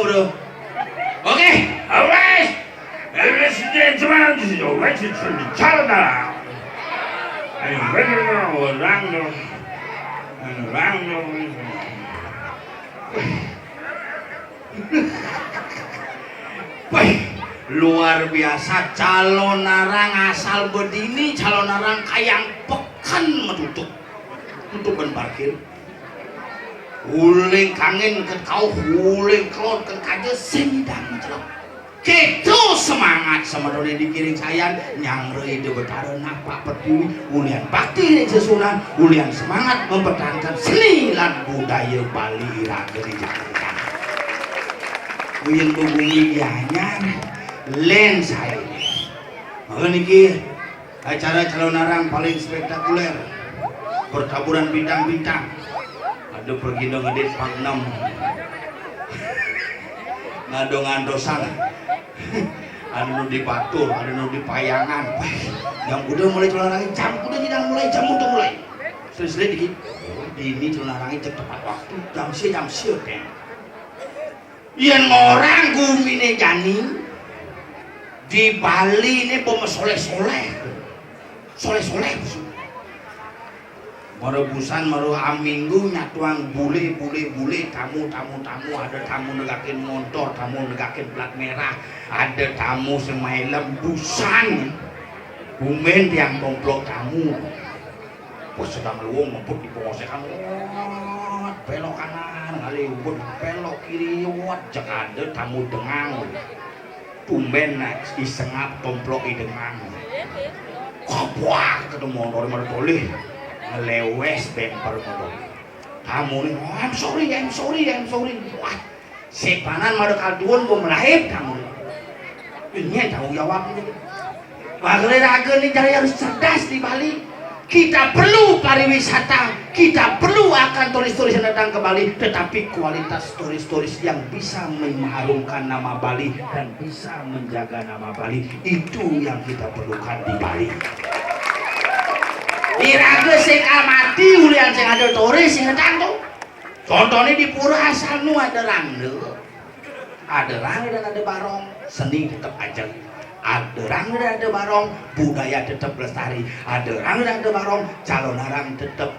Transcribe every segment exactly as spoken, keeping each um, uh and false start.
Oke, alright. Ladies and gentlemen, this is your right to the Chalana. And right now, we're around the, and around the. Wih, luar biasa, calon arang asal bedini, calon arang kayang peken metutup. Tutup ban parkir. Uling kangin ket kauh, uling kelod ket kaja, sing nyidang macelep. Kéto semangat semetoné dikiring sayan, nyanggra Ida Betara napak pertiwi, ulian bakti ring sesuhunan, ulian semangat mempertahankan seni lan budaya Bali iraga di Jakarta. Uyen bebumi Gianyar, lén saé. Maka niki acara calonarang paling spektakuler. Pertaburan bintang-bintang. Ada pergi ngedit pang enam. Ngado ngantosan. Ada nu di batur, ada nu di payangan. Wah, jam kuda mulai calonarang, jam kuda nyidang mulai, jam kuda mulai. Serius dikit. Ini calonarang cek tepat waktu. Jam sia, jam sia, Teng. Yén ngorang guminé jani, di Bali né boma soléh-soléh. Soléh-soléh. Marebusan, mara aminggu nyatuang bule, bule, bule, tamu, tamu, tamu, ada tamu negakin montor, tamu negakin plat merah, ada tamu sing mailem busan. Tumbén tiang tomplok tamu. Pas sedang luung memput di pengosekan, wot, belok kanan, ngalih ubud, belok kiri, wot, jeg ada tamu dengang. Tumbén, nah, I Sengap tomplok I Dengang. Kabuak, ketemu motor mara tolih. Ngelewes bemper motor. Tamuné, "Oh, I'm sorry, I'm sorry, I'm sorry." Wah, sepanan mara kalduun gua melahip tamuné. Ini tanggung jawab ini. Makanya raga nih jadi harus cerdas di Bali. Kita perlu pariwisata, kita perlu akan turis-turis yang datang ke Bali, tetapi kualitas turis-turis yang bisa mengharumkan nama Bali dan bisa menjaga nama Bali, itu yang kita perlukan di Bali. Iraga sing amati ulian sing ada turis sing datang tuh. Contohnya di pura asal nu ada rangda. Ada rangda dan ada barong, seni tetap ajeg. Ada rangda dan ada barong, budaya tetap lestari. Ada rangda dan ada barong, calonarang tetap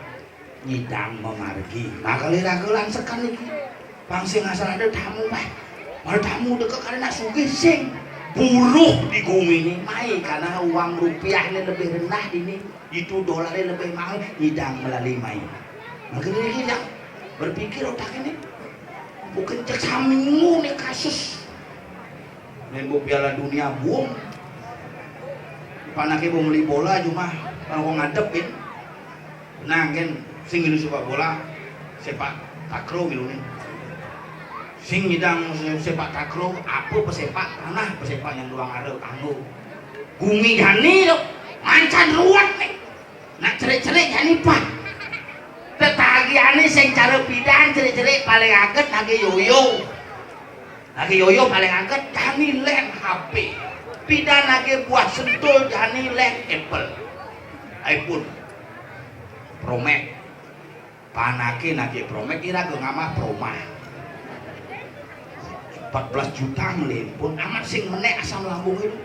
nyidang mamargi. Nah, kalih raga lan sekan niki. Pang sing asal ada tamu, bah. Mara tamu deka karena sugih sing buruh di gumi ini. Mai karena uang rupiahnya lebih rendah di ini. Itu dolarnya lebih mahal, nyidang melalui mai. Maka dia hilang. Berpikir otak ini. Bukan cek saminggu nih kasus. Nembo Piala Dunia buung. Panake mau beli bola cuma kalau ngadepin. Nah, kan sing ngilu sepak bola, sepak takraw ngilu nih. Sing nyidang sepak takraw, apa pesepak tanah, pesepak yang doang ada tanggo. Gumi jani lo, mancan ruwet nih. Nak cerik-cerik jani pah. Tetagihane sing cara pidan cerik-cerik paling aget nage yoyo. Nage yoyo paling aget jani len H P. Pidan nage buah sentul jani len Apple. iPhone. Pro Max. Panake nage Pro Max ira ge ngamah Pro Max. Empat belas juta melimpun amat sing menek asam lambung itu.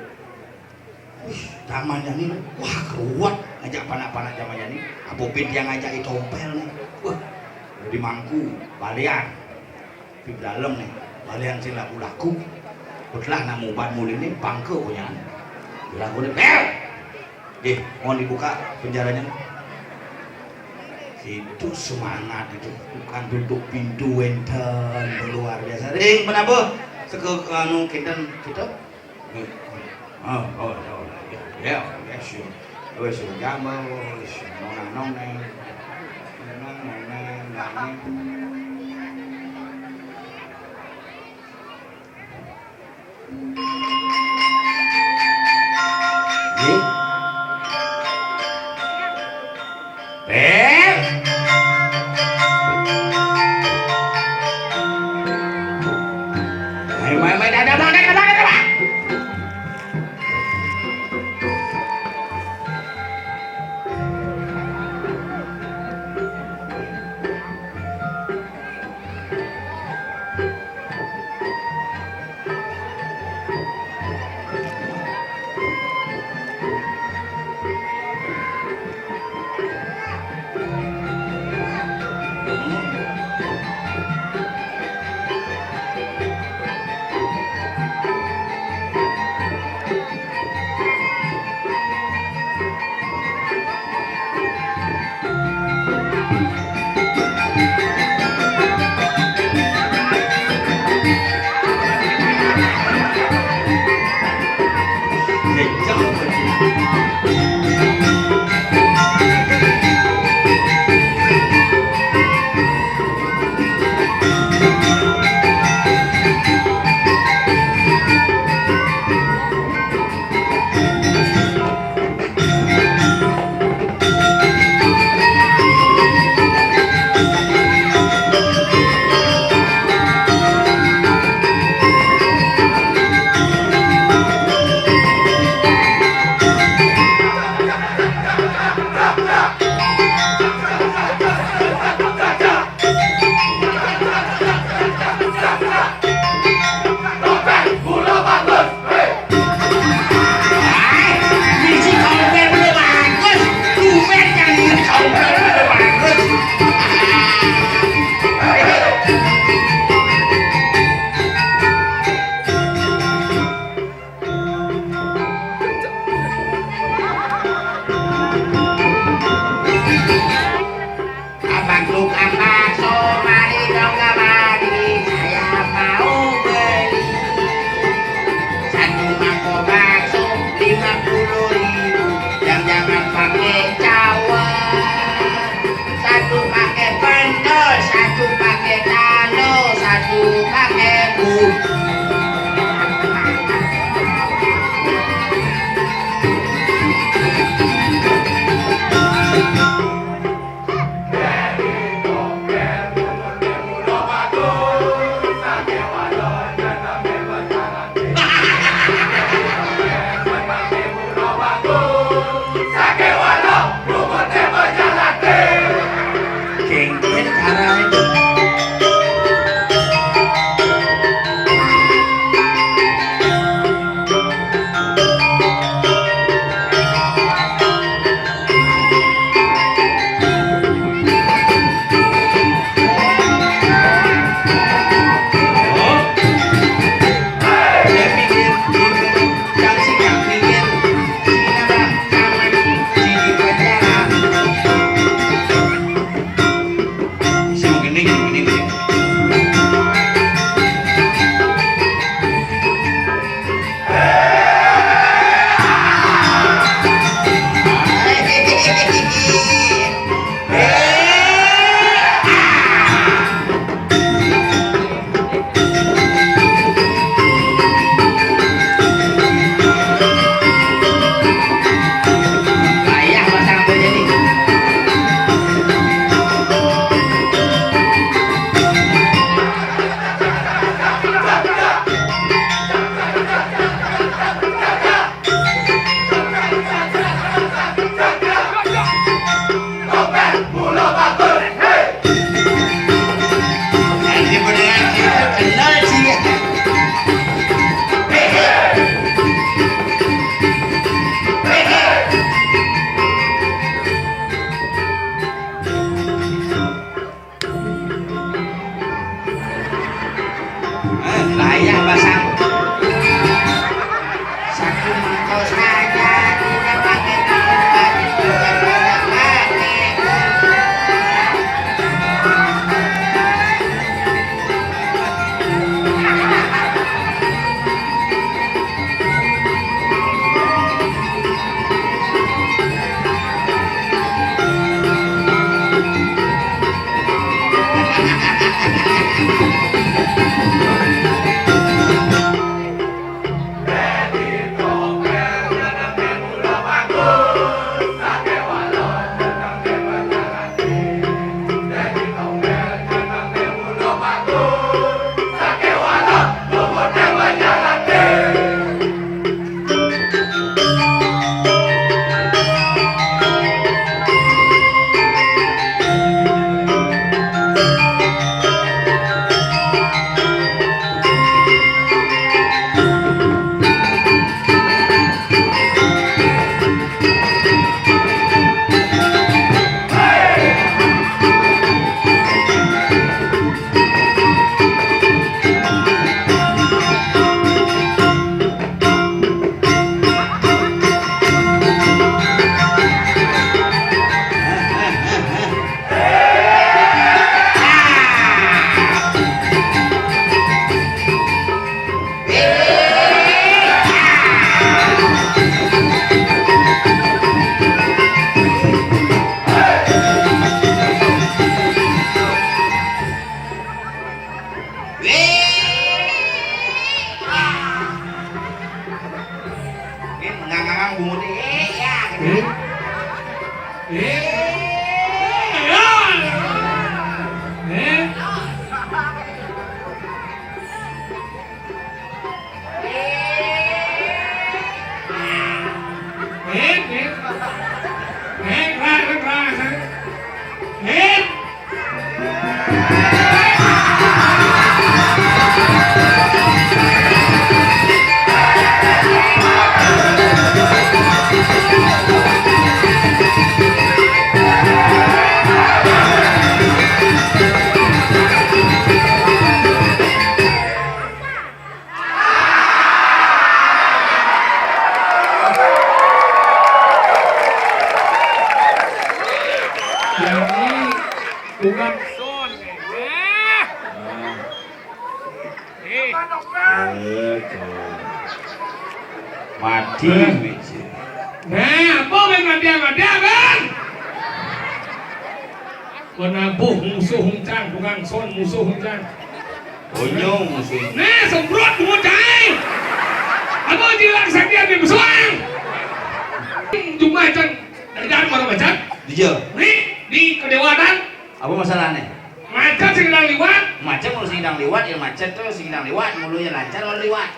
Wih, zaman jani, wah, keruwet ngajak panak-panak zaman jani. Apa pin tiang ngajak i tompel nih? Wah, di mangku, balian. Di dalam nih, balian sing laku-laku. Betulah nak mubat muli nih, bangke punya. Laku nih, bel! Eh, mohon dibuka penjaranya. Itu semangat itu. Bukan tutup pintu wenten, luar biasa. Ring, kenapa? Seke anu kinten kita. Oh, oh, oh, ya, ya, ya, sure. Wis, wis, gampang, wis, nonang, noneng. Nonang, noneng, noneng. Nggih. Beb. Ayo, ayo, ayo, dadah, Bang, dadah, Bang, dadah, Bang. Bungut, eh, ya, gitu. Eh? Eh? Ya. Eh? Eh, eh. Eh, keras, keras, eh. Eh. Yang ini bukan. Eh, tuh. Mati, eh. Misi. Nah, apa main mati-mati, Bang? Penabuh musuh huncang, tukang son musuh huncang. Onyong musuh. Nah, semprot bungut cai. Apa jilang sakit di besuang? Cuma can, dari dalam baru baca. Iya. Nih, di kedewatan. Apa masalahnya? Macet sing nang liwat. Macet mulu sing nang liwat, ya macet tuh sing nang liwat, mulu ya lancar mulu liwat.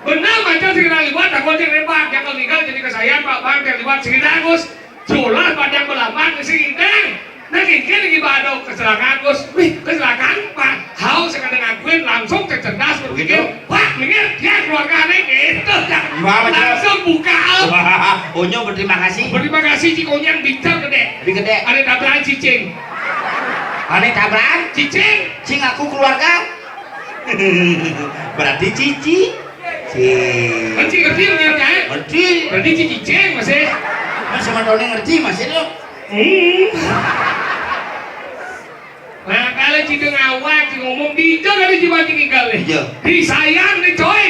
Bener, macet sing nang liwat, takut sing lewat, jangan tinggal jadi kesayan, Pak Bang, yang liwat sing nang, Gus. Jolah padang belaman sing idang. Nah, kiki lagi pada kecelakaan, Gus. Wih, kecelakaan, Pak. Hau sekadang ngakuin langsung cerdas berpikir, begitu. Wah, minggir, ya keluarga aneh gitu. Gimana, Cak? Langsung buka. Wah, Onyo berterima kasih. Berterima kasih, Cik Onyang, bincang gede. Lebih gede. Ada tabrakan cicing. Aneh tabrakan? Cicing. Cing aku keluarga. Berarti cici. Cing. Ngerti, ngerti, ngerti, ya? Ngerti. Berarti cici cing masih. Mas sama Tony ngerti masih lo. Hmm. Nah, kalau cicing awak, cing ngomong, bincang ada jiwa cing igal nih. Iya. Disayang nih, coy.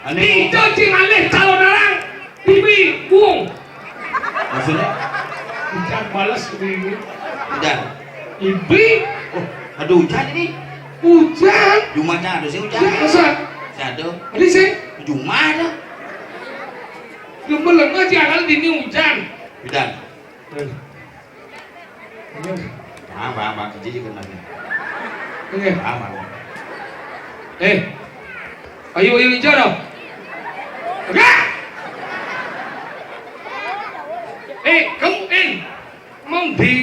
Aneh. Itu cing alih calon orang. Bibi, buang. Maksudnya? Hujan balas begini. Hujan. Ibi. Oh, aduh hujan ini. Hujan. Jumatnya ada sih hujan. Ya, masa? Ada. Ada sih. Jumat ada. Lemah-lemah sih akal dini hujan. Hujan. Eh. Paham, paham, paham. Jadi kenalnya. Oke. Paham, paham. Eh. Ayo, ayo, hijau dong. Enggak. Eh, kamu, eh. Mau di.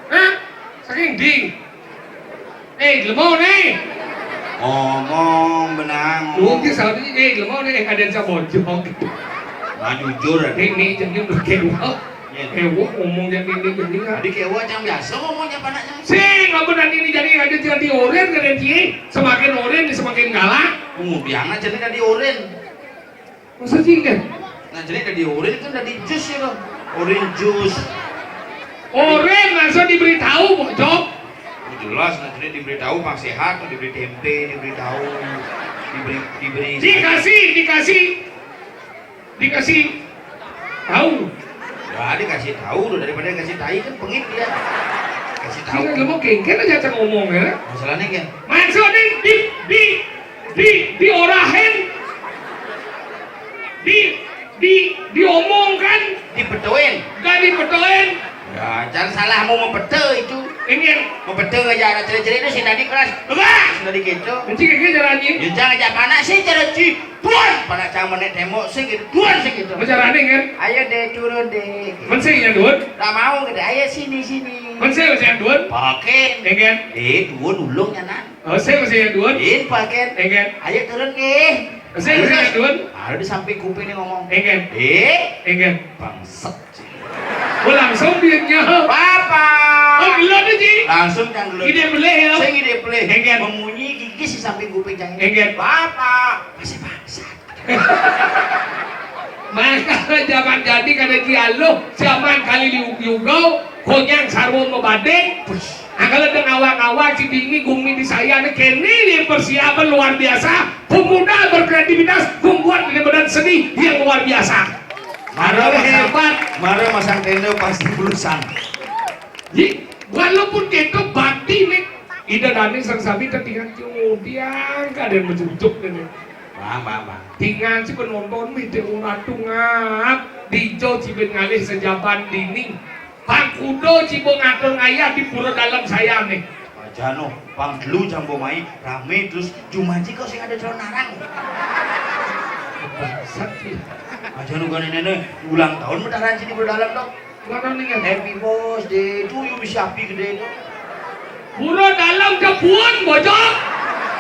Hah? Saking di. Eh, lemau nih. Ngomong benang. Lu ki saat ini, eh, lemau nih, eh, ada yang bojok. Nah, jujur, ada. Ini, ini, jadi udah kayak gua. Iya. Kayak gua ngomong yang ini, jadi nggak. Tadi kayak gua yang biasa ngomong yang anaknya. Sing, apa nanti ini jadi ada, jadi oren, ada yang cie. Semakin oren, semakin galak. Kemudian aja nih tadi oren. Masa sih, kan? Nah, jadi tadi oren kan tadi jus ya, Bang. Orange juice. Oren langsung diberitahu, bojok. Oh, jelas, nah, jadi diberitahu, Bang, sehat, tuh, diberi tempe, diberi tahu, diberi, diberi. Dikasih, dikasih, dikasih tahu. Ya, dikasih tahu, tuh, daripada dikasih tai kan pengit dia. Kasih tahu. Sih, lu mau kengken aja, cak ngomong, ya? Masalahnya, kan? Maksudnya di, di, di, diorahin. Di, di, diomongkan. Dipetoin. Gak dipetoin. Ya, jangan salah mau mempete itu. Ingin. Mempete aja anak ceri-ceri itu sih tadi kelas. Wah! Sih tadi gitu. Nanti kayak gitu caranya. Ya, jangan aja panas sih cara ci. Tuan, panas jangan menek tembok sih gitu. Tuan sih gitu. Caranya kan? Ayo deh turun deh. Mesti ya, Dun? Tak mau gitu. Ayo sini, sini. Mesti, mesti ya, Dun? Pakai. Ingin. Eh, turun ulungnya, nak. Oh, saya masih yang dua? Iya, pakai. Enggak. Ayo turun, nggih. Saya masih yang dua? Ada di samping kuping nih ngomong. Enggak. Eh? Enggak. Bangsat. Oh, langsung dia nyahal. Papa. Oh, gelo tuh, Ji. Langsung yang gelo. Ide pelih ya? Saya ide pelih. Enggak. Memunyi gigi di samping kuping yang ini. Enggak. Papa. Masih bangsat. Maka zaman jadi kada dialog, zaman kali liu-, liugau, konyang sarwa mabading. Angkala dang awak-awak, si bini gumi di saya ni kene ni persiapan luar biasa. Pemuda berkreativitas membuat dengan badan seni yang luar biasa. Mara masang, hebat. Mara masang tenda pasti bulusan. Ji, walaupun kita bakti ni, Ida Dani sang sami ketinggalan kemudian kada mencucuk ni. Paham, paham, paham. Tinggal si penonton mite orang tu ngap. Dija cibin ngalih sajaban dini. Pang kuda ciba ngatur ngayah di pura dalem sayané. Aja no, pang telu jam mai, ramé terus jumaji kok sing ada calon narang. Bangsat, ya. Aja no gane nene, ulang tahun mataran sini pura dalem to. Mana nih, ya? Happy birthday to you, bisi api gedé to. Pura dalem cepuan, bojok.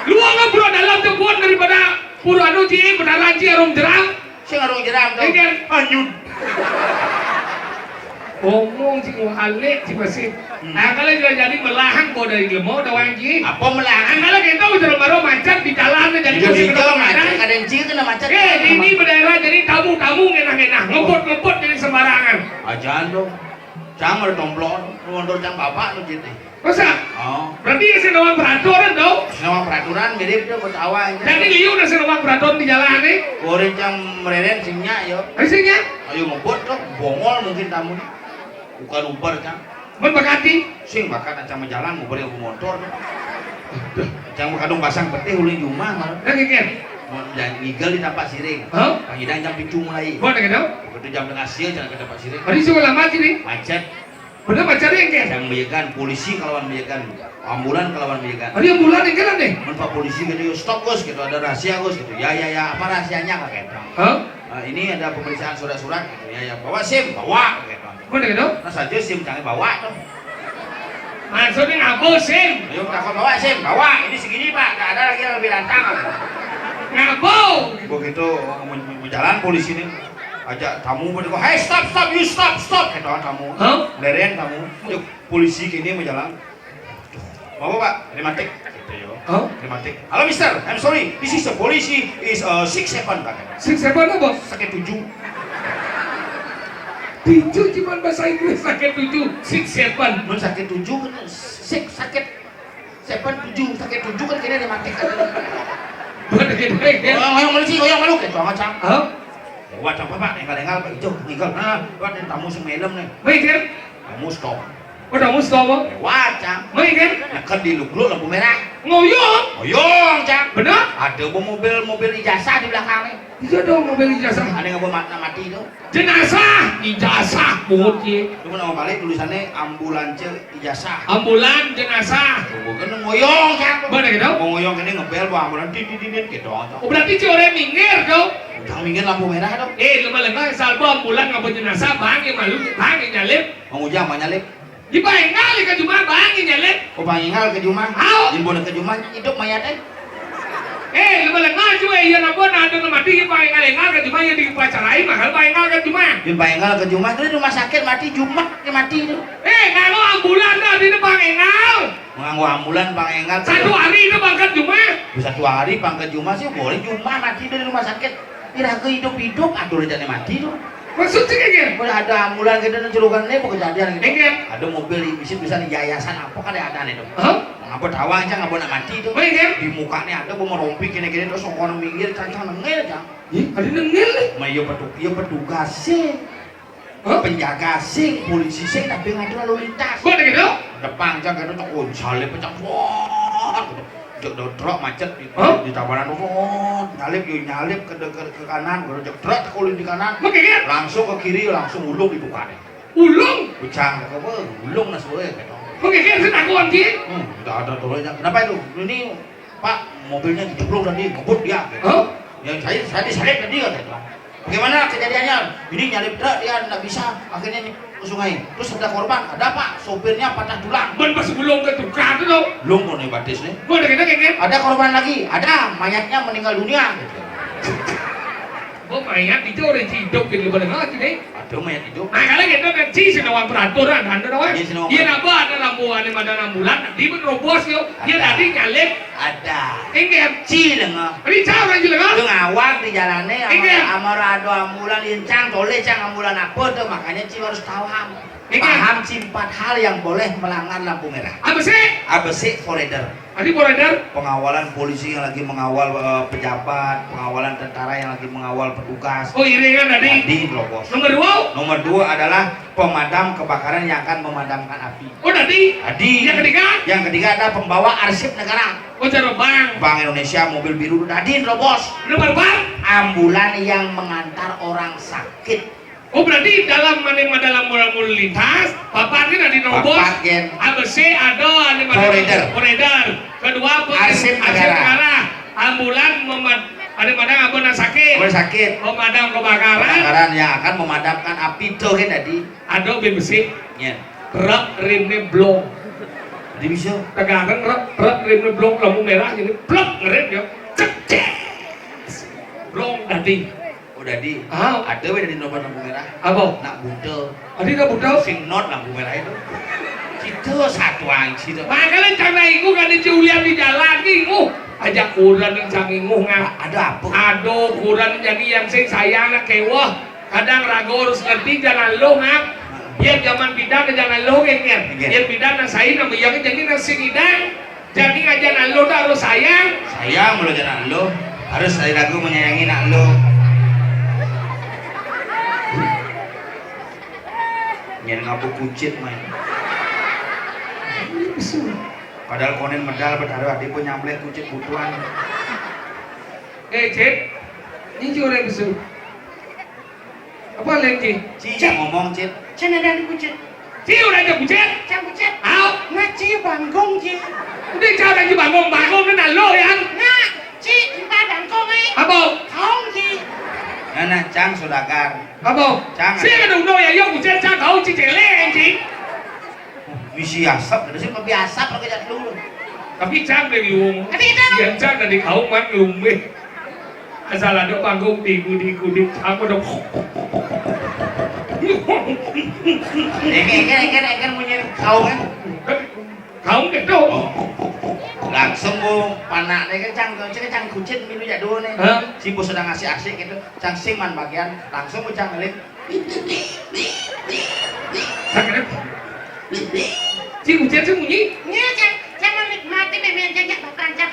Luang pura dalem cepuan daripada pura anu ji, pura ji arum jerang. Sing arum jerang to. Iya. Anyut. Omong sing alik sing masih. Hmm. Nah, kalau juga jadi melahang kok dari lemo doang ji. Apa melahang? Nah, kalau kita udah baru macet di jalan jadi. Iya, kok di jalan macet, kadang ji kena macet. Eh, ini berdaerah jadi tamu-tamu ngenah-ngenah, ngebut-ngebut jadi sembarangan. Ajaan dong. Cang ada tomplon, ngontor cang bapak nu jete. Masa? Oh. Berarti ya sing nawang peraturan dong. Sing nawang peraturan mirip to, ketawa aja. Jadi liu dah sing nawang peraturan di jalan nih. Orang cang mereren sing nyak yo. Ai sing nyak? Ayo ngebut to, bongol mungkin tamu. Bukan Uber cang. Men bakati. Sing bakat cang majalan, Uber yang motor. Cang kadung pasang peti ulin jumah malah. Nah, kikir. Mau ngigel di tapak siring. Hah? Pangidang jam pitu mulai. Buat gitu? Begitu jam tengah siang jalan ke tapak siring. Hari sudah lama sini. Macet. Bener macet ya, Kir? Yang meyekan, polisi kalawan meyekan, ambulan kalawan meyekan. Hari ambulan yang kena nih. Men pak polisi gitu, "Yo, stop Gus," gitu, "ada rahasia Gus," gitu. "Ya, ya, ya, apa rahasianya?" Kak gitu. Hah? "Eh, ini ada pemeriksaan surat-surat," gitu. "Ya, ya, bawa SIM, bawa," gitu. Mana gitu? Nah saja SIM jangan bawa tuh. Maksudnya ngapa SIM? Ayo takut bawa SIM, bawa. Ini segini Pak, nggak ada lagi yang lebih lantang. Ngapa? Begitu mau jalan polisi nih, ajak tamu pada kok, "Hey, stop, stop, you stop, stop," gitu tamu. Hah? Leren tamu. Yuk, polisi kini mau jalan. "Bawa Pak, rematik." Gitu yo. Hah? Rematik. "Halo Mister, I'm sorry, this is a policy is uh, six seven," Pak. Six seven apa? Sakit tujuh. Tujuh cuman bahasa Inggris sakit tujuh, six seven. Mun sakit tujuh kan six sakit. Seven tujuh, sakit tujuh kan kena rematik. Bener gitu, ya. Oh, yang malu sih, oh, yang malu gitu amat cang. Hah? Wah, cang bapak, enggal-enggal, Pak Ijo, enggal. Nah, buat yang tamu sing melem nih. Baik, Kir. Tamu stop. Oh, tamu stop, Bang? Lewat, cang. Baik, Kir. Neket di luglu lampu merah. Ngoyong. Ngoyong, cang. Bener? Ada bu mobil, mobil ijazah di belakangnya. Iya dong, mobil ijazah. Ada yang mau mati, mati itu. Jenazah, ijazah, buat ye. Cuma nama balik tulisannya ambulance ijazah. Ambulan, jenazah. Bukan ngoyong, cang. Bener gitu? Mau ngoyong ini ngebel, bu ambulan, dit, dit, dit, dit, gitu, cang. Oh, berarti ci orang minggir dong. Udah minggir lampu merah dong. Eh, lu malah nggak asal bu ambulan nggak jenazah, bang yang malu, bang yang nyalip. Mau ngujang, mau nyalip. Di paengal ka jumah, bang, inya, Lek. Oh, paengal ka jumah? Au. Imbon ka jumah, idup mayat, eh. Eh, lu balik maju, eh, iya, napa, nado, mati, iya, paengal, engal ka jumah, iya, dipacarai, mahal, paengal ka jumah. Di paengal ka jumah, itu rumah sakit, mati, jumah, dia mati itu. Eh, nganggo ambulan, dah, di depan engal. Nganggo ambulan, paengal. Satu hari itu pangkat jumah. Satu hari pangkat jumah sih, boleh jumah, mati dari rumah sakit. Iraga hidup-hidup, atur jane mati to. Maksudnya kayak gini? Mun ada ambulan gitu, nang julukan ini, apa kejadian gitu. Iya. Ada mobil di, isi tulisan yayasan apa kan ada itu. Hah? Ngapa tawa aja, ngapa nak mati to. Oh, iya. Di mukanya ada, mau merompi gini-gini, terus orang minggir, cang-cang nengil, cang. Ih, ada nengil nih. Ma, iya petu-, iya petugas sih. Hah? Penjaga sing, polisi sing, tapi ngatur lalu lintas. Kok ada gitu? Depan, cang, gitu, cang, oh, salib, cang, wah, gitu. Jek do-, truk macet di, hah? Di tabanan, oh, nyalip, yo nyalip ke, ke, ke kanan, baru jek truk tekuli di kanan. Oke, kan? Langsung ke kiri, langsung ulung dibuka deh. Ulung? Bujang, apa? Ulung nas gue, gitu. Oke, kan? Saya takut, Ki. Hmm, nggak ada turunnya. Kenapa itu? Ini, Pak, mobilnya dijeblok tadi, ngebut dia, gitu. Hah? Ya, saya, saya disalip tadi, katanya. Bagaimana kejadiannya? Ini nyalip truk, dia nggak bisa, akhirnya nyebur ke sungai. Terus ada korban? Ada, Pak, sopirnya patah tulang. Ban pas ulung ke tukang tu, tau? Ulung kok nih batis nih. Gua ada kena, kena. Ada korban lagi? Ada, mayatnya meninggal dunia. Gua mayat itu orang hidup gitu, pada nggak sih, deh? Ada mayat hidup. Nah, kalau gitu kan, si sing nawang peraturan, ada nawang. Iya, sing nawang. Iya, peraturan. Napa ada lampu, ada, ada ambulan, di menerobos, yo. Iya, ada. Tadi nyalip. Ada. Inggih. Ci lenga. Rica orang ci lenga. Itu ngawag di jalane, amar, inggih, amar ada ambulan, yen cang toleh, cang ambulan apa tuh, makanya ci harus paham. Inggih. Paham ci empat hal yang boleh melanggar lampu merah. Apa sih? Apa sih, forader? Adi forader? Pengawalan polisi yang lagi mengawal, eh, pejabat, pengawalan tentara yang lagi mengawal petugas. Oh, iringan tadi. Tadi, terobos. Nomor dua? Nomor dua adalah pemadam kebakaran yang akan memadamkan api. Oh, tadi? Tadi. Yang ketiga? Yang ketiga ada pembawa arsip negara. Oh, cara bank. Bank Indonesia, mobil biru, tadi, terobos. Nomor berapa? Ambulan yang mengantar orang sakit. Oh, berarti dalam, mana, dalam lalu lintas, papat kan ada nerobos. Papat, Gen. A B C ada, ada mana? Koridor. Koridor. Kedua, pe-, arsip negara. Ambulan memad-, ada mana, apa nak sakit? Apa sakit? Pemadam kebakaran. Kebakaran yang akan memadamkan api tu kan tadi. Ada besi. Ya. Truk remnya blong. Jadi bisa. Tegareng truk, truk remnya blong, lampu merah jadi plek ngerem ya. Cek, cek. Blong tadi. Oh, dadi. Ah. Ada weh dadi nomor lampu merah. Apa? Nak buta. Adi nak buta? Sing not lampu merah itu. Kita satu anci tu. Makanya cara iku kan Julian di jalan iku. Ajak kurang yang cang inguh ngap. A-, ada apa? Ada kurang jadi yang sing sayang nak kewah. Kadang ragu harus ngerti jalan lo ngap. Biar zaman bidan jalan lo kan. Iya. Biar bidan nak sayin nama yang jadi nak sing idang. Jadi ngajar nak lo tu harus sayang. Sayang mula aja nak lo. Harus saya lagu menyayangi nak lo. Nyen ngapu kucit main. Padahal konen medal betara dia pun nyamlet kucit butuan. Eh, Cit. Ini orang besu. Apa lagi? Ci, cang ngomong, Cit. Cang ada di kucit. Ci, udah aja kucit. Cang kucit. Au. Nah, ci banggong, ci. Udah, cang udah aja banggong, banggong ni nak lo ya. Nah, ci, entah banggong, eh. Apa? Kaung, ci. Nah, nah, cang saudagar. Apa? Cang. Saya ada udah ya, yo kucit, cang kaung, ci, cele, ci. Misi asap, ada sih lebih asap lagi jatuh. Tapi cang dari luung. Tapi itu. Ya, cang dari kaung, man, lumbe. Asal ada panggung di gudi-gudi, aku dong. Engke, engke, engke, engke munyi kaung, eh. Kaung gitu. Langsung bu panak deh, kan cang, cang, cang kucit milu ya dulu nih. Hah? Si bos sedang asik-asik gitu, cang sing man bagian, langsung bu cang ngelik. Cang kena. Si kucit si munyi. Iya, cang, cang menikmati memian cang, cang bakaran cang.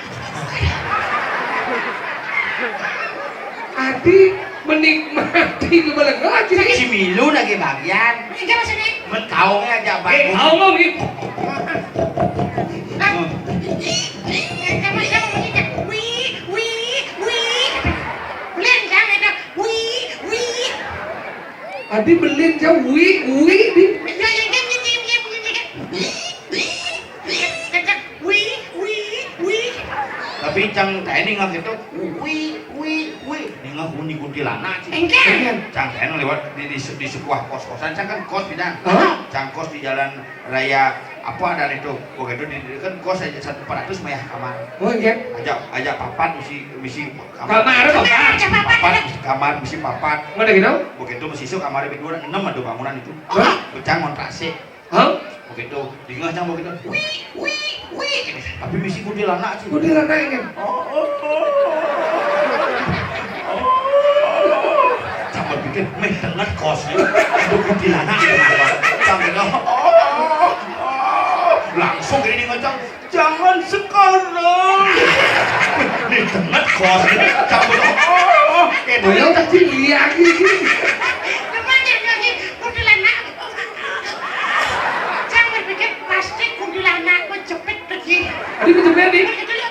Adi menikmati lu balik lagi. Si milu lagi bagian. Iya, maksudnya. Men kaungnya aja, Bang. Eh, kaung mau gitu. Nah, sama-sama bunyinya. Wih, wih, wih. Belian, cang, itu. Wih, wih. Adi belian, cang, wih, wih, di. Ya, ya, ya, ya, ya, ya, ya, ya. Wih, wih, wih. Cang, cang, wih, wih, wih. Tapi cang tadi nggak gitu. Wih, wih, wih. Nengah bunyi kuntilanak, cing. Engke. Cang tadi lewat di, di, di sebuah kos-kosan, cang kan kos bidan. Hah? Cang kos di jalan raya apa ada itu? Begitu di, di, kan kos aja satu empat ratus mah ya kamar. Oh, iya. Aja, aja papat misi, misi kamar. Kamar papat. Kamar, papat, misi kamar, misi papat. Mana gitu? Begitu misi isu kamar lebih dua enam ada bangunan itu. Hah? Becang kontrak sih. Hah? Begitu, dingeh cang begitu. Wih, wih, wih. Tapi misi kuntilanak sih. Kuntilanak ini. Oh, oh, oh, oh. Cang berpikir, meh tenget kos ya. Ada kuntilanak di tengah kos. Cang gitu, oh, oh, oh. Langsung gini dingeh cang. Jangan sekarang. Di tengah kos. Cabut. Oh, oh, oh. Kayak dulu. Ayo, kecil, iya, gitu. Depan ya, lagi kuntilanak. Jangan berpikir pasti kuntilanak menjepit lagi. Ini menjepit, nih. Itu loh.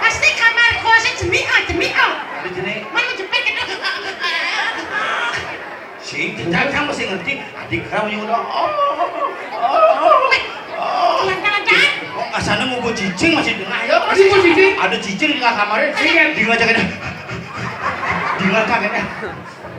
Pasti kamar kosnya jemi, ah, jemi, ah. Ada jenis. Mana menjepit itu? Sing, cang, cang masih ngerti. Adik kamu yang udah, oh, oh, oh, oh. Pelan-pelan, Cang. Oh, nggak sana mau buat cicing masih dengar ya. Masih buat cicing? Ada cicing di kamarnya. Iya. Di ngajak aja. Di ngajak aja.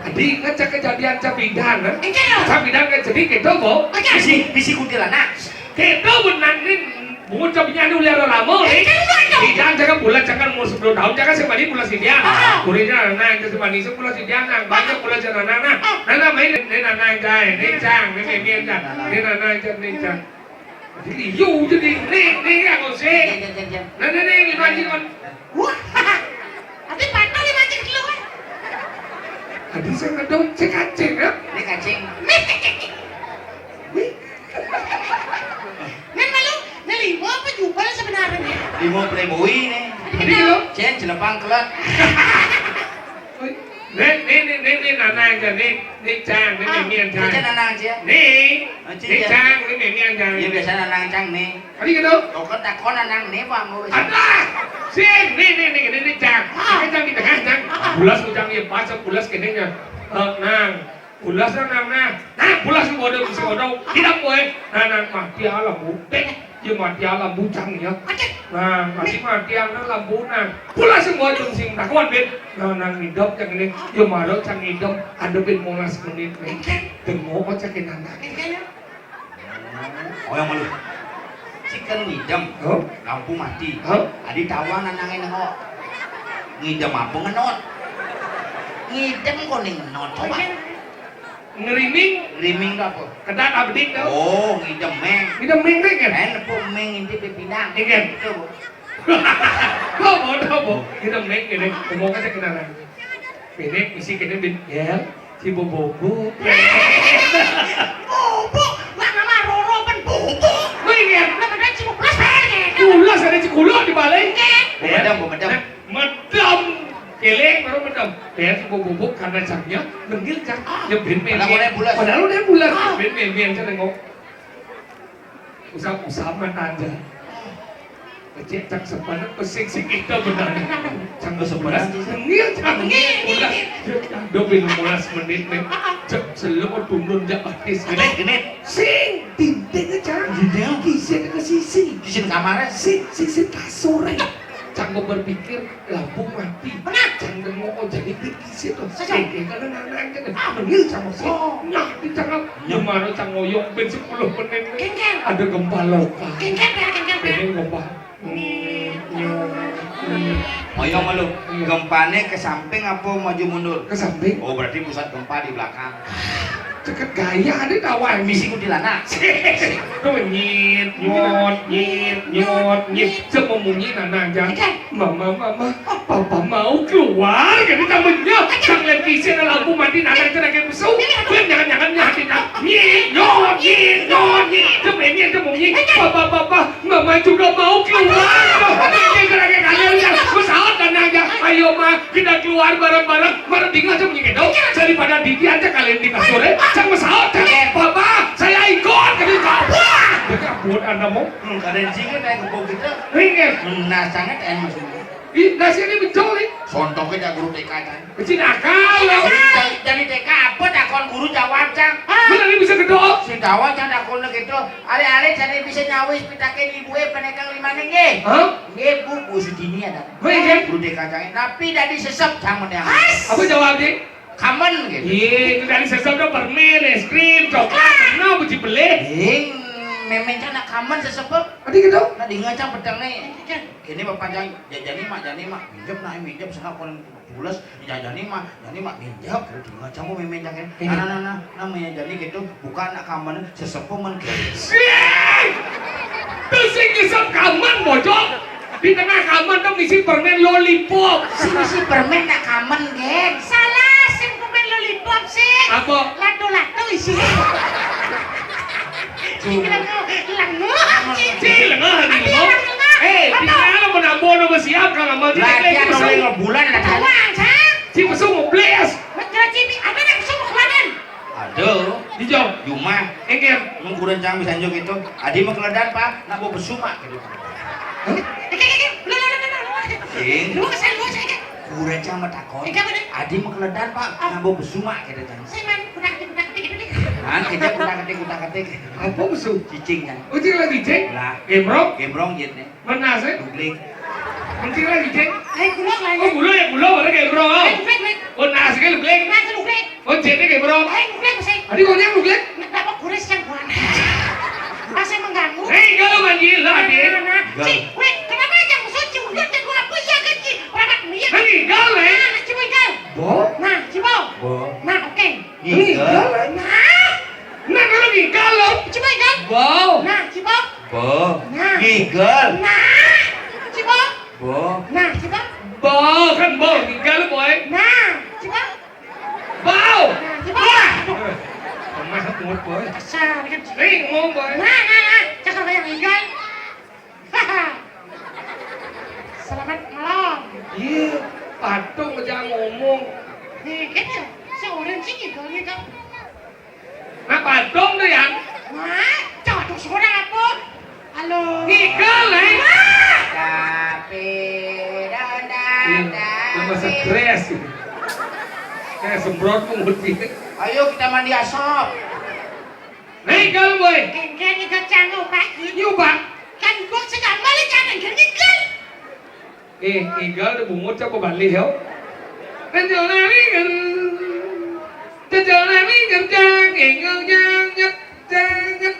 Adi ngecek kejadian cabidan, kan? Iya. Cabidan kan jadi gitu, Bu. Oke. Bisi, bisi kuntilanak. Gitu benar nih. Bungut cabinya anu liar lama, eh. Iya, iya. Bidan jangan bulat, jangan mau sepuluh tahun, jangan sing mani bulat si dia. Ah. Kurirnya anak, jangan sing mani bulat si dia, nang. Banyak bulat si anak, nah. Ah. Nah, nah, main, ini anak, cai, ini cang, ini memian, cang. Ini anak, cang, ini cang. Jadi, yu, jadi, ini, ini, ya, kau sih. Iya, iya, iya, iya. Nah, nah, ini, ini, ini, ini. Wah, adi pantau lima cek dulu, kan? Adi saya ngadong, cek kacing, ya? Ini kacing. Wih. Nen malu, nen lima apa jubel sebenarnya? Lima playboy nih. Adi kenal? Cen, jelepang kelat. Wih. Nih, nih, nih, nih, nih, nanang aja, nih. Nih, cang, nih, ah, memian, cang. Cen nanang aja. Nih, oh, cen, nih, ya. Cang, nih, memian, cang. Iya, biasa nanang, cang, nih. Adi gitu? Kok takon nanang, nih, Bang, wis. Adah! Sing, nih, nih, nih, nih, nih, cang. Ah. Ini cang di tengah, cang. Ah. Bulas, cang, ya, pas, bulas, kene, ya. Eh, nang, bulas nang, nang, nang, nang, bulas sing bodo, sing bodo, hidep kowe. Nah, nang, mati ah lambu. Dek, ya mati ah lambu cang ya. Nah, mati, mati ah nang lambu nang. Bulas sing bodo, sing takon, Bin. Nah, nang ngidep cang ini, ya maro cang ngidep, ada bin molas menit nih. Tengok cang ini nang. Oh, yang malu. Sikan ngidem. Hah? Lampu mati. Hah? Adi tawang nanangin nengok. Ngidem apa ngenot? Ngidem kok ning ngenot, coba. Ngeriming. Ngeriming itu apa? Kedat abdik tu. Oh, ngidem meng. Ngidem meng tu kan? Eh, nepuk meng inti pepinang. Iya kan? Itu, Bu. Bobo, bobo. Ngidem meng, ngidem. Ngomong aja kenalan. Ini isi kene bin. Ya. Si bobo. Bobo, wah nama Roro pen bobo. Wih, ya. Lah, padahal cuma pulas aja. Pulas ada cikulok di balai. Iya. Medem, Bu, medem. Nah, medem. Keleng baru medem. Ya, si bobo karena jamnya, nenggil cang. Ah. Ya, ben, ben, padahal ben. Udah bulas. Padahal udah bulas. Ah. Ben, ben, ben, cang nengok. Usah-usah mah aja. Becik cang sebenarnya pesik sih kita benar. Cang sebenarnya nengil cang nengil. Udah. Aduh, belum mulas menit nih. Cek selok turun jak batis. Genit, genit. Sing, dinding cang. Dinding. Kisin ke sisi. Kisin kamarnya. Sing, sisi kasur. Cang mau berpikir, lampu mati. Benar. Cang mau jadi pikir situ. Saja. Eh, kalau nang nang kan. Ah, nengil cang sih. Oh. Nah, di cang. Gimana cang ngoyong ben sepuluh menit nih? Kengkeng. Ada gempa lokal. Kengkeng, ya, kengkeng, ya. Ini gempa. Ngoyong malu. Gempanya ke samping apa maju mundur? Ke samping. Oh, berarti pusat gempa di belakang. Ceket gaya ada tawa yang misi kuntilanak. Tuh nyit, nyot, nyit, nyot, nyit. Semua munyi nana aja. Mama, mama, papa mau keluar. Jadi tamunya. Sang lihat kisi ada lampu mati nana aja lagi besuk. Gue jangan-jangan nyakit. Nyit, nyot, nyit, nyot, nyit. Semua ini ada munyi. Papa, papa, mama juga mau keluar. Ini gara-gara kalian ya. Pesawat nana aja. Ayo, ma. Kita keluar bareng-bareng, mending aja punya gedong daripada Didi aja kalian di kasur ya. Cang pesawat, cang. Papa, saya ikut, kata cang. Wah, dia buat anak mau. Hmm, kalian sih kan naik kebun kita. Ringan. Nah, sangat enak maksudnya. Ih, nasi ini bencol nih. Sontoknya cang guru T K kan. Kecil akal, ya. Dari, dari T K apa takon guru jawab cang? Bener ini bisa gedok. Si jawab cang takonnya gitu. Alih-alih jadi bisa nyawis pitakin ibu eh penekang lima nggih. Hah? Nggih, Bu, Bu Sutini ada. Baik, kan? Guru T K cang. Tapi dari sesep cang meneh. Apa jawab, Dik? Kamen gitu. Iya, itu dari sesep ada permen, es krim, coklat, pernah Bu Cipelih. Ding, memeng cang nak kamen sesep. Tadi gitu? Nah, di ngacang petang nih. Ini bapak cang, jajani mak, jani mak, minjem nah, minjem sana kono pules, jajani mak, jani mak minjem, di ngacang mau memeng cang. Nah, nah, nah, nah, namanya jani gitu, bukan nak kamen, sesepuh men. Sih! Tuh sing ngisep kamen, bocok. Di tengah kamen tuh ngisi permen lollipop. Sing ngisi permen nak kamen, geng. Salah, sing permen lollipop sih. Apa? Lato-lato isinya. Cing, lengo, lengo, cing. Cing, lengo, hari ini, lengo. Eh, di mana mau nambah, nambah siap, kalau mau, cing, lagi oleh ngebulan, ada. Wah, cang. Cing, mesum, ngebles. Betul, cing. Apa nak mesum, kemarin? Aduh. Di jauh. Di rumah. Engker. Nungguran cang bisa njuk itu. Adi mau keledan, Pak. Nak bawa besu, Mak. Gitu. Hah? Engker, engker. Lu, lu, lu, lu, lu, lu. Cing. Lu kesel, lu, cing, engker. Kureja sama takon. Iya, bener. Adi mau keledan, Pak. Ah. Ngambau besu, Mak, kata cang. Saya man, kutak-atik, kutak-atik, gitu deh. Nah, kita kutak-atik, kutak-atik. Apa besu? Cicing, kan? Oh, cicing lagi, cicing? Lah. Gembrong? Gembrong, jitnya. Mana, sih? Duglik. Mencing lagi, cicing? Eh, gulung lah, ya. Oh, gulung ya, gulung, mana gembrong, oh? Eh, duglik, duglik. Oh, nasi kan duglik? Nasi duglik. Oh, jitnya gembrong? Eh, duglik, sih. Adi, kau yang duglik? Nggak apa, gures yang buana. Masih mengganggu. Eh, kalau manggil lah, Adi. Nah, nah, nah. Enggak. Cik, weh, kenapa yang musuh ciundut dan gua apa iya kan, Ci? Rapat melihat. Nah, ngigal, eh. Nah, nah, coba igal. Bo? Nah, coba. Bo? Nah, oke. Ngigal. Ngigal, eh. Nah. Nah, kalau ngigal, lo. Coba igal. Bo? Nah, coba. Bo? Nah. Ngigal. Nah. Coba. Bo? Nah, coba. Bo, kan bo. Ngigal, boy. Nah, coba. Bo? Nah, coba. Wah. Lemah banget, boy. Kasar, kan? Sering ngomong, boy. Nah, nah, nah. Cakar kayak ngigal. Selamat malam. Iya, patung aja ngomong. Nih, kan ya, seorang sih gitu, gitu. Nah, patung tuh, ya. Wah, cocok suara apa? Halo. Ngigal, eh. Wah. Tapi, dah, dah, iya, dah, tambah tapi stres gitu. Eh, semprot pemutih. Ayo kita mandi asap. Nih, kalau boy. Enggak nih, gak canggung, Pak. Yuk, Pak. Kan gua sudah balik kan, enggak nih, kan? Eh, ngigal udah bungut siapa balik, yo? Tenjol nami kan. Tenjol nami kan, jang, enggak, jang, jang, jang, jang.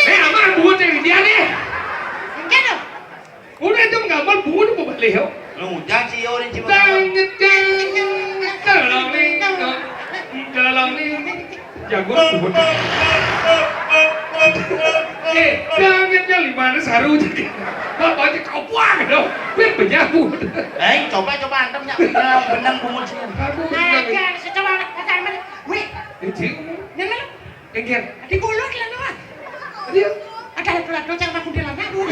Eh, aman, buat yang dia nih. Enggak dong. Udah itu gambar buat apa balik, yo? Lu ngujang sih, yo, ini cuma. Tolong nih, tolong nih. Jago buat. Eh, jangan nyali mana saru jadi. Bapak aja kau buang, dong. Biar penyabu. Eh, coba, coba antem, nyak. Benang, benang bungut sih. Aku benang. Ayo, coba, pacar mana? Wih. Eh, cik. Nana lu? Engger. Di mulut lah, Noah. Dia. Ada lado-lado sama kuntilanak, Bu.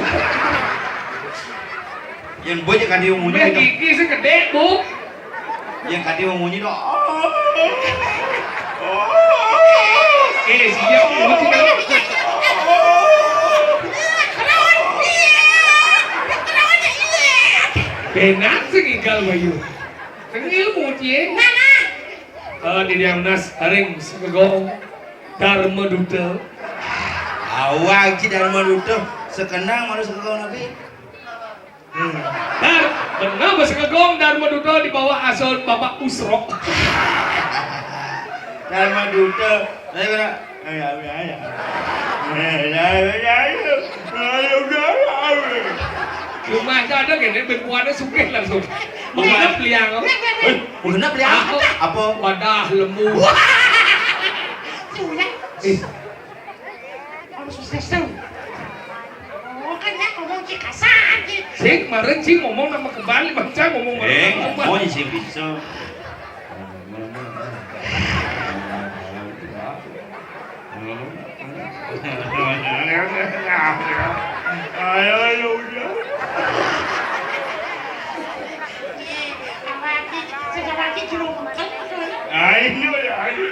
Yang boy yang kadi munyi. Gigi segede, Bu. Yang kadi munyi dong. Eh, siap, Bu. Benar sing igal, Bayu. Sing ilmu, Cie. Nah, nah. Eh, di Diang Nas, ring sekegong. Dharma Duta. Awak ci Dharma Duta. Sekenang malu sekegong nabi. Hmm. Dar, benar, sekegong Dharma Duta dibawa asal Bapak Usrok. Dharma Duta. Saya kena. Ayo, ayo, ayo. Ayo, ayo, ayo. Ayo, ayo, ayo. Cuma ada gini, berkuatnya sugih langsung. Mengenap liang. Eh, mengenap liang. Apa? Apa? Wadah lembu. Wah. Tuyang. Eh. Orang susah sih. Oh, kan ya ngomong cik kasar, cik. Sing, kemarin sing ngomong nama kembali, bangsa ngomong. Eh, ngomong sih bisa. Ayo, ayo, udah. Ayo, ayo.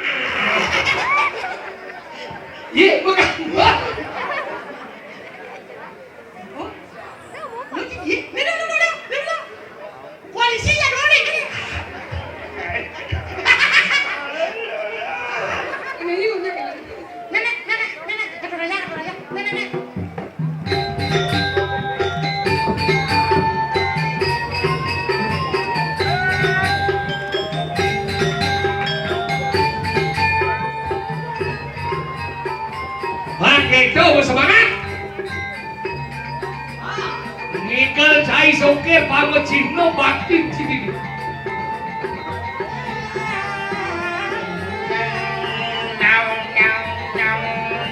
Ye, bukan gua. Oh? Lu, ye, lu, lu, lu, lu, lu, lu. Koalisinya dulu nih, kan? Ini yuk, ini. Nenek, nenek, nenek, atur aja, atur aja. Nenek, nenek. Bang Keco bersemangat. Ngikel cai songkir pamecihno batin cididi.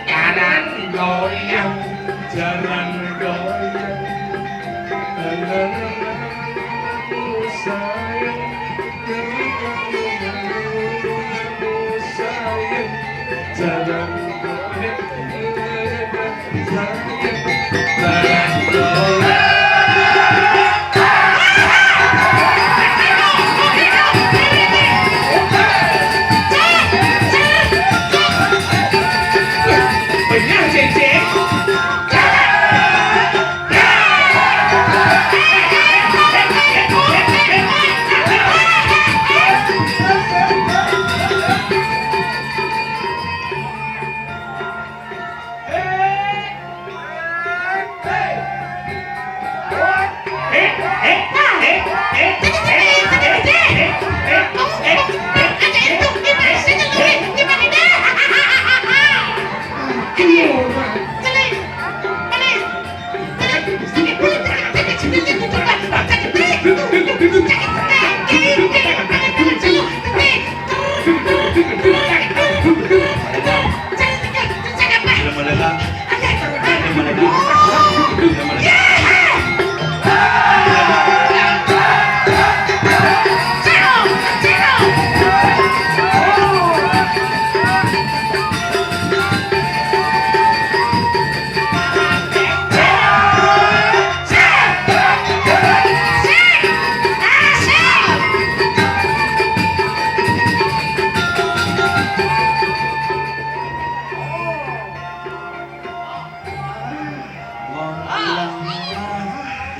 Jaran goyang, jaran goyang. Sayang.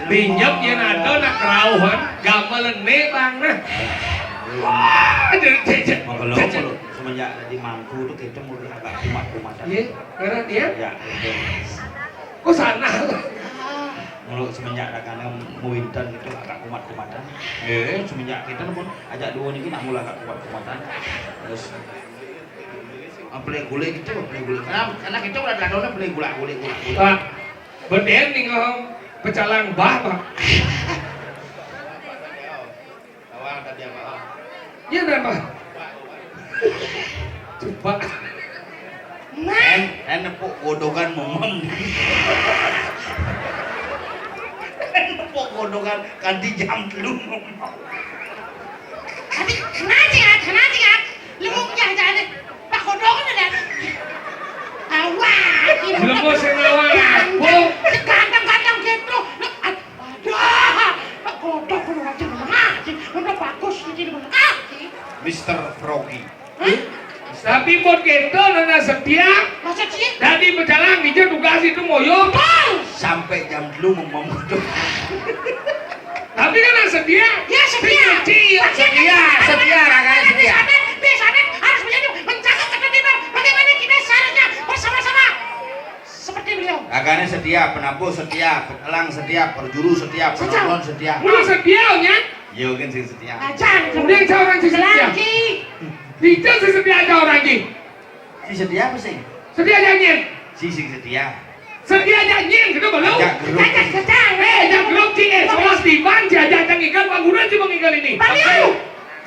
Pinjam yén ada nak kerauhan, gamelan né bang nah. Wah, jadi jadi. Maka lo kalau semenjak jadi mangku tuh kita mulai agak kumat-kumatan. Iya, benar dia. Ya, gitu. Kok sana? Kalau semenjak ada karena muinten gitu agak kumat-kumatan. Eh, semenjak kita pun ajak dua nih nak mulai agak kumat-kumatan. Terus apa gulai gitu, apa gulai. Karena karena kita udah ada udah beli gula-gulai gula-gulai. Pak, beden nih ngomong pecalang bah, Pak. Awal tadi apa? Iya, berapa? Coba. Nah, en nepuk godokan momom. En nepuk godokan kanti jam telu momom. Tapi kenapa sih, At? Kenapa sih, At? Lu mau nyari-nyari. Pak Godong ada. Awah, ini. Belum mau sing awah. Ganteng, ganteng-ganteng gitu. Lu, ad-, aduh, Pak Godong kudu rajin mengaji. Udah bagus gitu mengaji. Mister Froggy. Hah? Tapi buat kita nana setia. Masa sih? Tadi berjalan, dia tugas itu moyo. Betul. Sampai jam telu ngomong gitu. Tapi kan harus setia. Ya, setia. Setia, setia, setia, raganya setia. Di sana, di sana harus menjadi menjaga ketertiban. Bagaimana kita seharusnya bersama-sama seperti beliau? Raganya setia, penabuh setia, petelang setia, perjuru setia, penonton setia. Lu setia, nya? Iya, kan sing setia. Ajar. Kemudian saya orang sing setia. Lagi. Tidak sing setia aja orang, Ji. Si setia apa sih? Setia janjian. Si sing setia. Setia janjian, gitu belum? Ajak grup. Ajak setia. Eh, ajak grup, Ji. Eh, sekolah tiban, Ji, ajak ajak ikan, bangunan, Ji, bang ikan ini. Baliau.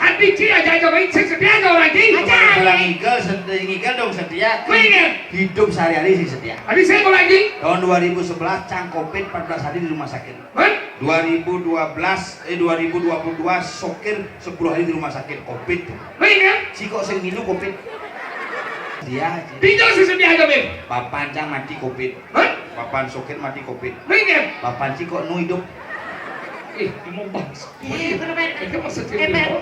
Hati, Ji, ajak ajak baik, sing setia aja orang, Ji. Ajak. Kalau ngigal, setia ngigal dong setia. Kau ingat? Hidup sehari-hari sih setia. Tadi saya mau lagi. Tahun dua ribu sebelas, cang covid empat belas hari di rumah sakit. Hah? Dua ribu dua belas, eh, dua ribu dua puluh dua, sokir sepuluh hari di rumah sakit covid. Bener? Si kok sing milu covid? Dia aja. Pinjol sesedia aja, Bim. Bapan cang mati covid. Hah? Bapan sokir mati covid. Bener? Bapan si kok nu hidup. Ih, ngomong bangsa. Iya, bener, bener. Itu maksudnya. Eh, Bim.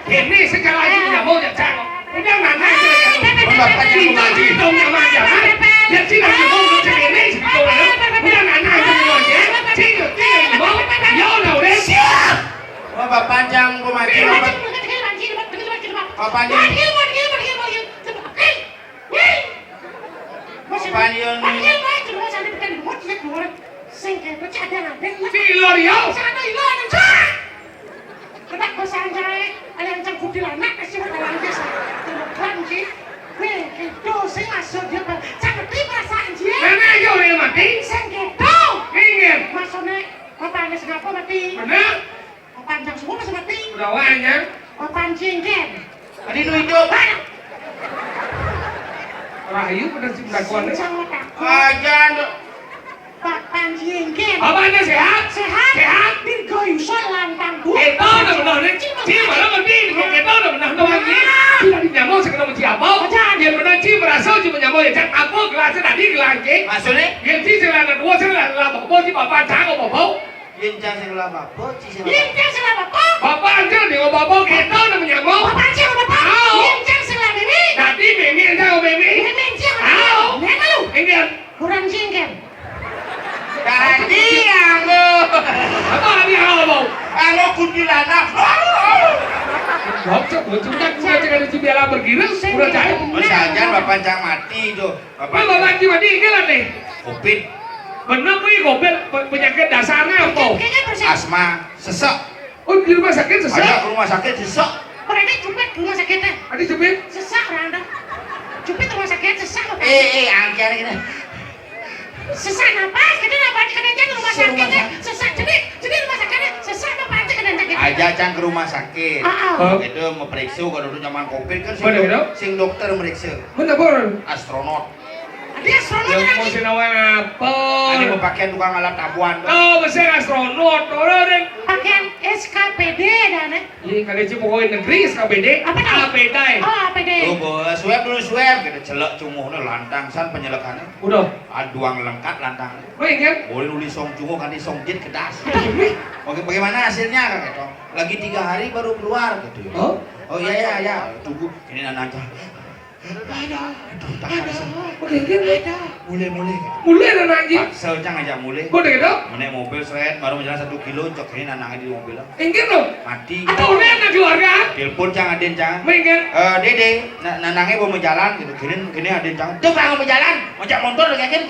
Ini segala aja punya mau ya, Cang. Udah nana aja. Udah nana aja. Udah nana aja. Cing, cing, mau. Ya udah, udah. Siap. Wah, Bapak Jang, Bapak Jang. Bapak Jang. Bapak Jang. Sing kene cak ada ngadeg. Cilor ya. Sana ilon. Kena pesan saya, ada yang cangkup di lanak, kasih makan aja, saya. Temukan, Ji. Weh, gitu, saya masuk dia, Bang. Cangkup di perasaan, Ji. Mana aja udah mati? Sing gitu. Ingat. Maksudnya, apa, ada sengapa mati? Benar. Apa, panjang semua masih mati? Udah wanya. Apa, anjing, Ken? Tadi nu hidup. Hah? Rahayu bener sih pengakuannya. Sing sama takut. Aja, Nduk. Pak Panji Engkin. Apanya sehat? Sehat. Sehat. Dirgoyusa lantang, Bu. Kita udah benar nih. Ci, malah ngerti. Kita udah benar tuh lagi. Sudah dinyamuk sekarang mau ci apa? Ajan. Yang benar ci merasa ci menyamuk ya, Cak. Apa gelasnya tadi gelas, Ci? Maksudnya? Yang ci sing lanang dua, sing lanang apa? Ci bapak cang apa? Yang cang sing lanang apa? Ci sing lanang. Yang cang sing lanang apa? Bapak aja nih, bapak kita udah menyamuk. Bapak aja, bapak. Tahu. Yang cang sing lanang ini. Tadi mimi aja, mimi. Mimi aja. Tahu. Lihat lu. Ini kan. Kurang jengkel. Tadi aku. Apa tadi aku mau? Aku kuntilanak. Bocok, bocok, udah, udah, jangan di Cibiala bergiris, udah cair. Mas Hajar, Bapak Cang mati itu. Bapak Bapak Cang mati, ini lah nih. Covid. Bener, Bu, covid, pe-, penyakit dasarnya apa? Penyakitnya persis. Asma, sesek. Oh, di rumah sakit sesek? Ada ke rumah sakit sesek. Berarti jepit rumah sakitnya. Ada jepit? Sesek, orang ada. Jepit rumah sakit, sesek apa? Eh, eh, angkian ini. Sesak napas, kita napas kena aja ke rumah sakit, ya. Sesak, jadi, jadi rumah sakitnya sesak apa aja kena sakit? Aja cang ke rumah sakit. Ah, ah. Hah? Itu memeriksa kalau dulu zaman covid kan sing, bener, dok-, sing dokter meriksa. Bener, bener. Astronot. Dia astronot. Yang lagi mau sinawa apa? Ada mau pakai tukang alat tabuan. Oh, besar astronot, orang deh. Pakaian S K P D ada, nih. Iya, kada ci pokoknya negeri, S K P D. Apa tuh? A P D. Oh, A P D. Oh, bos, swab dulu, swab. Kita celek cunguhnya lantang san penyelekannya. Udah. Aduang lengkap lantang. Baik, ya? Boleh nulis song cunguh, kan di song jit kedas. Aduh, wih. Oke, bagaimana hasilnya, Kak Keto? Lagi tiga hari baru keluar, gitu ya. Oh? Oh, iya, iya, iya. Tunggu, ini nanti. Aduh, aduh, tahan. Oke, oke, oke. Aduh. Mulih-mulih. Mulih nanang, Ji. Paksa cang ajak mulih. Kok gitu? Menek mobil seret, baru menjalan satu kilo, cok ini nanangnya di mobil. Inggih lho. Mati. Ada oleh anak keluarga? Telepon cang adin cang. Minggir. Eh, Dede, na nanangnya mau menjalan gitu. Kini, kini adin cang. Tuh, Bang, mau menjalan. Ngajak motor lagi kan.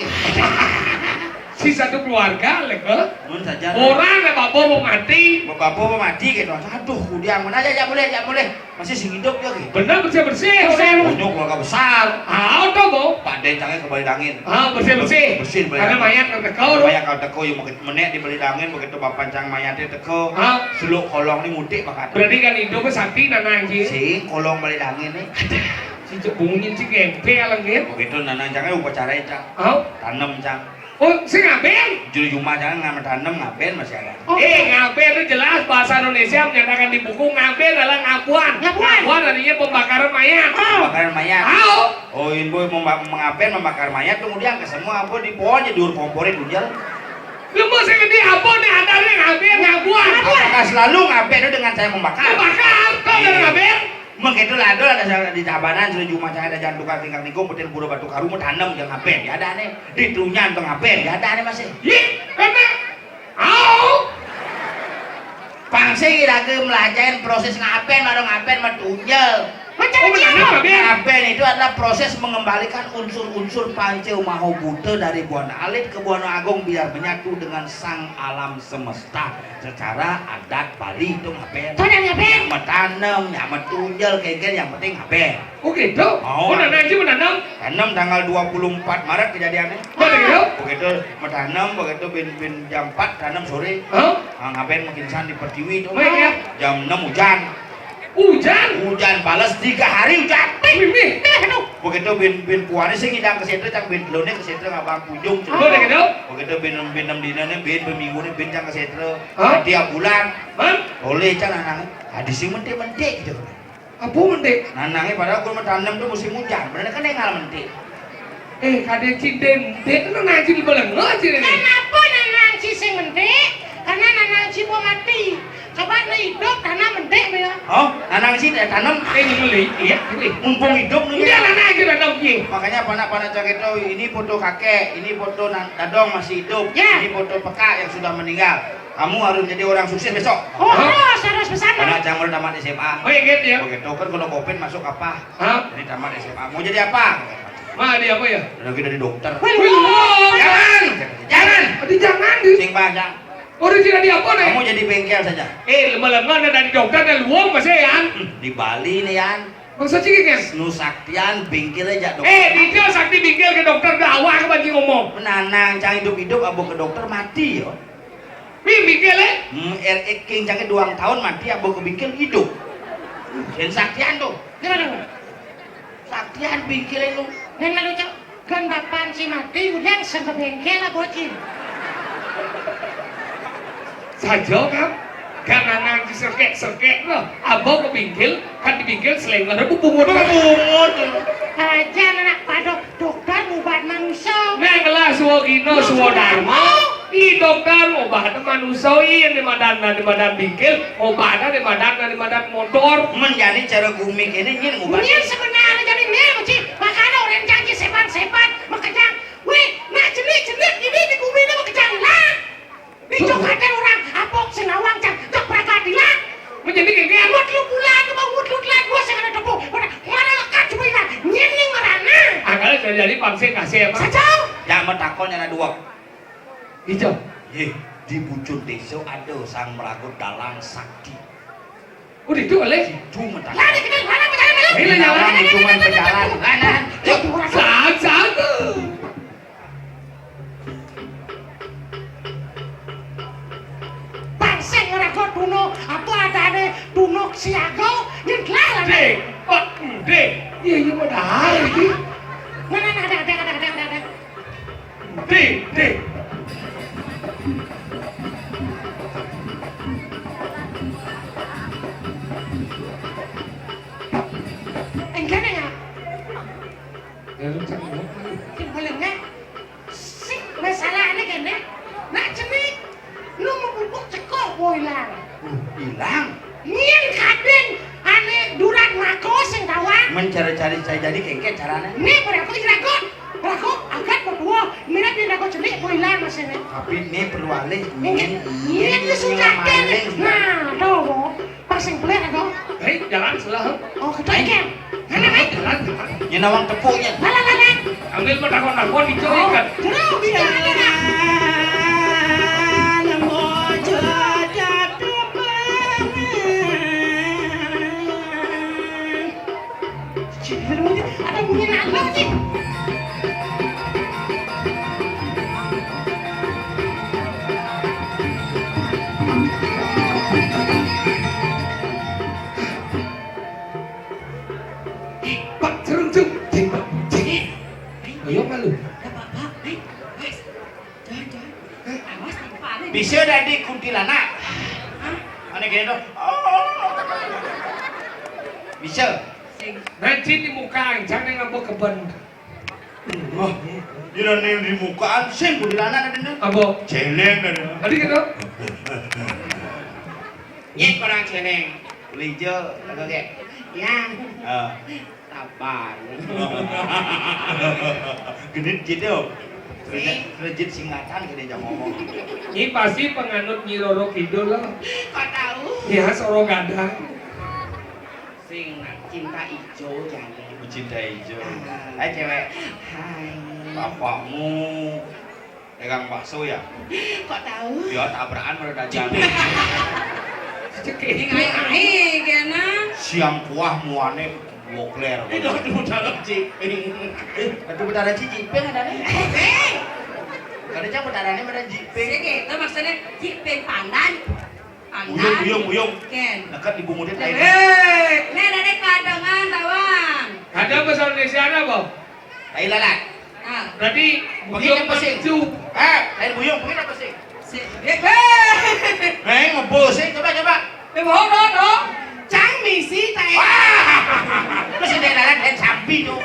Si satu keluarga, lek, eh? Nun saja. Orang, lek, bapak mau mati. Bapak mau mati gitu. Aduh, kudiang mana aja, ajak mulih, ajak mulih. Masih sing hidup ya gitu. Bener, bersih-bersih, bersih. Punya keluarga besar. Ah, udah, Bu. Pak Dé cangé kebalik angin. Ah, bersih-bersih. Bersih, balik angin. Karena mayat kan teko, mayat kan teko, ya, mungkin menek di balik angin, begitu bapak cang mayatnya teko. Ah. Seluk kolong ini mudik, Pak. Berarti kan hidup sakti nanang, Ji. Si kolong balik angin nih. Si cebungin, si gempe, alengin. Begitu nanang cangé upacara, cang. Ah. Tanem, cang. Oh, sing ngaben? Juru jumah jangan ngambil tanem, ngaben masih ada. Oh, eh, ngaben itu jelas bahasa Indonesia menyatakan di buku, ngaben adalah ngabuan. Ngabuan. Ngabuan artinya pembakaran mayat. Ah. Pembakaran mayat. Tahu? Oh, ibu memba- mengaben, membakar mayat, kemudian ke semua apa di pohon jadi dur komporin, Bujal. Lu mau saya gede apa nih, ada nih ngaben, ngabuan. Apakah selalu ngaben itu dengan saya membakar? Membakar, kok ada ngaben? Mengketul adol ada di tabanan, sudah jumah cangé ada jangan tukar tingkang nikung, betil pura batu karu, mau tanem jangan ngaben, ya ada nih. Di trunyan tuh ngaben, ya ada nih masih. Yih, karena au. Pang sing iraga melajahin proses ngaben, baru ngaben metunjel. Macam Oh, benar, ngaben? Ngaben itu adalah proses mengembalikan unsur-unsur panca maha buta dari buana alit ke buana agung biar menyatu dengan sang alam semesta. Secara adat Bali itu ngaben. Tuh, ngaben. Yang metanem, yang metunjel, kengken, yang penting ngaben. Oh, gitu? Oh, nanang, Ji, menanam? Tanem tanggal dua puluh empat Maret kejadiannya. Begitu? Begitu metanem, begitu bin, bin jam empat tanem sore. Hah? Nah, ngaben makin san di pertiwi itu. Baik, ya. Jam enam hujan. Hujan? Hujan balas tiga hari hujan. Mimih. Begitu bin, bin puane sing ngidang ke situ, cang bin telune ke situ ngabang kunjung. Begitu? Begitu bin, bin enam dinane, bin, bin minggu ne, bin cang ke situ. Hah? Tiap bulan. Hah? Oleh cang anak, hadis sing mentik-mentik gitu. Apa mentik? Nanangnya padahal kalau metanem tuh musim hujan, bener kan engal mentik. Eh, kadé cinta mentik, nanang Ji belenga Ji ini. Kenapa nanang Ji sing mentik? Karena nanang Ji mau mati. Coba lu hidup, tanam mentik ya. Oh, nanang Ji tanem. Eh, ini beli, iya, ini. Mumpung hidup nih. Iya, nanang Ji tanem, iya. Makanya panak-panak cak itu, ini foto kakek, ini foto nan- dadong masih hidup, ya. Ini foto peka yang sudah meninggal. Kamu harus jadi orang sukses besok. Oh, harus, harus besar. Anak canggur tamat S M A. Oh, iya, gitu ya. Oke, dokter kalau covid masuk apa? Hah? Jadi tamat S M A. Mau jadi apa? Mau jadi apa ya? Lagi dari dokter. Wih, wah. Jangan, jangan. Aduh, jangan, Di. Sing banyak. Oh, udah jadi apa nih? Kamu jadi bengkel saja. Eh, lemah-lemah ada dari dokter dan luang masih ya. Hmm, di Bali nih, Yan. Maksud sih, kan? Nu saktian bengkel aja dokter. Eh, bengkel sakti bengkel ke dokter dah awak ke bagi ngomong. Menanang, cang hidup-hidup, abo ke dokter mati ya. Mimpi kele? Hmm, R X King cangé duang tahun mati, abo kebingkil hidup. Sing saktian tuh. Gimana? Saktian bingkil itu. Nang lalu cak, kan bapan si mati, udah sing kebingkil lah bocil. Saja kan? Kan anak diserkek-serkek loh. Abo kebingkil, kan dibingkil seleng ada bubungut. Bubungut. Aja anak padok. Dokter ngubat manusia. Nek ngelah suwa gina, suwa dharma. I dokter ngobat manusia, i di madan, di madan bingkil, ngobat di madan, di madan motor. Menjadi cara gumi ini nyin ngobat. Nyin sebenarnya jadi nyin, Ci. Makanya orang janji sepan-sepan, makejang. Wih, nah jenik-jenik ini di gumi ini makejang lah. Di Jogaten orang apok sing nawang cang cak pragadilan. Menjadi gini, ya. Buat lu bulan, lu mau buat lu telat, gua sing ada tepuk. Mana, mana lekat coba ilang. Nyen ning merana. Angkal jadi, jadi pangsit kasih apa? Saja. Ya, mau takon ada dua. Ijo. Ye, di Bucun Desa ada sang melagut dalang sakti. Udah itu kali. Itu mentang. Lari kita, mana, mana, mana? Ini nyawa cuma berjalan. Nah, nah. Yuk, satu. Bang sing ora kok duno, apa adane duno siaga, nyeglak lah. Dek, Pak, dek. Iya, iya, padahal iki. Mana, mana, ada, ada, ada, ada, ada, ada. Dek, dek. Enggak ya? Ya, lu cek lu. Sing paling nggak? Sing masalahnya kene, nak jenik, lu mau pupuk cekok, woi, ilang. Uh, ilang? Nyen kadin, ane durat mako sing tawang. Men cara cari saya jadi kengke carane. Nih, berapa lagi ragon? Ragon, agak berdua. Bini perlu alih, ingin, ingin sudah maling. Nah, tuh, parsing pelit aku. Hei, jalan sebelah. Oh, kedekan. Mana, Mek? Jalan, jalan. Ya nawang tepuknya. Lalang, lalang. Ambil mah takon-takon dicurikan. Terus, jalan, jalan. Ada bunyi lagu nih. Pak, jerung, jerung. Jeng, Pak, jeng. Ayo malu. Ada apa-apa, Mek? Wes. Jangan, jangan. Awas, apa ada? Bisa dadi kuntilanak. Hah? Mana gini tuh? Oh. Bisa. Sing. Nanti di muka ancang yang ngambek keben. Wah, di mukaan sing kuntilanak ada nih. Apa? Celeng ada. Tadi gitu. Nyek orang celeng. Lijo, kagak kayak. Ya. Ah. Tapan. Genit gitu. Rejit, rejit singkatan gini aja ngomong. Ini pasti penganut Nyi Roro Kidul loh. Kok tahu? Ya, Soro Gadang. Sing cinta ijo jane. Cinta ijo. Ah. Hai, cewek. Hai. Bapakmu dagang bakso ya? Kok tahu? Ya, tabrakan baru dagang. Cekik. Ngai-ngai kena. Siang kuah muane bokler. Itu aduh dalam ciping. Aduh, betara ciciping ada nih. Eh. Kada cang betarane mana ciping. Sing itu maksudnya ciping pandan. Buyung, buyung, buyung. Ken. Dekat di bungutin lain. Hei, ini ada kadangan, tawang. Ada bahasa Indonesia ada, Bang? Tai lalat. Ah. Berarti buyung apa sih? Itu. Eh, lain buyung, buyung apa sih? Si, eh, eh. Eh, ngebul sih, coba, coba. Eh, bohong, bohong, bohong. Cang misi tai. Wah. Terus si tai lalat dan sampi tuh.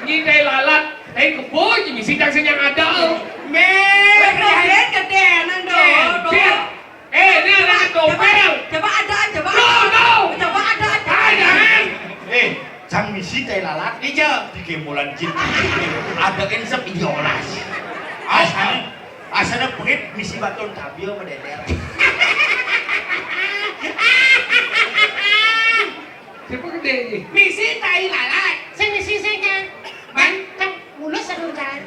Ini tai lalat, tai kebo aja misi cang sing yang ada. Meh, kemudian kedenan dong. Eh, ini ada tompel. Coba ada, coba ada. No, no. Coba ada, ada. Hai, jangan. Eh, cang misi tai lalat. Iya. Di gemulan jin. Ada insep iya olas. Asal, asal pengit misi baton tabil mededer. Siapa gede ini? Misi tai lalat. Sing misi sing kan. Man, kan mulus aduh kan.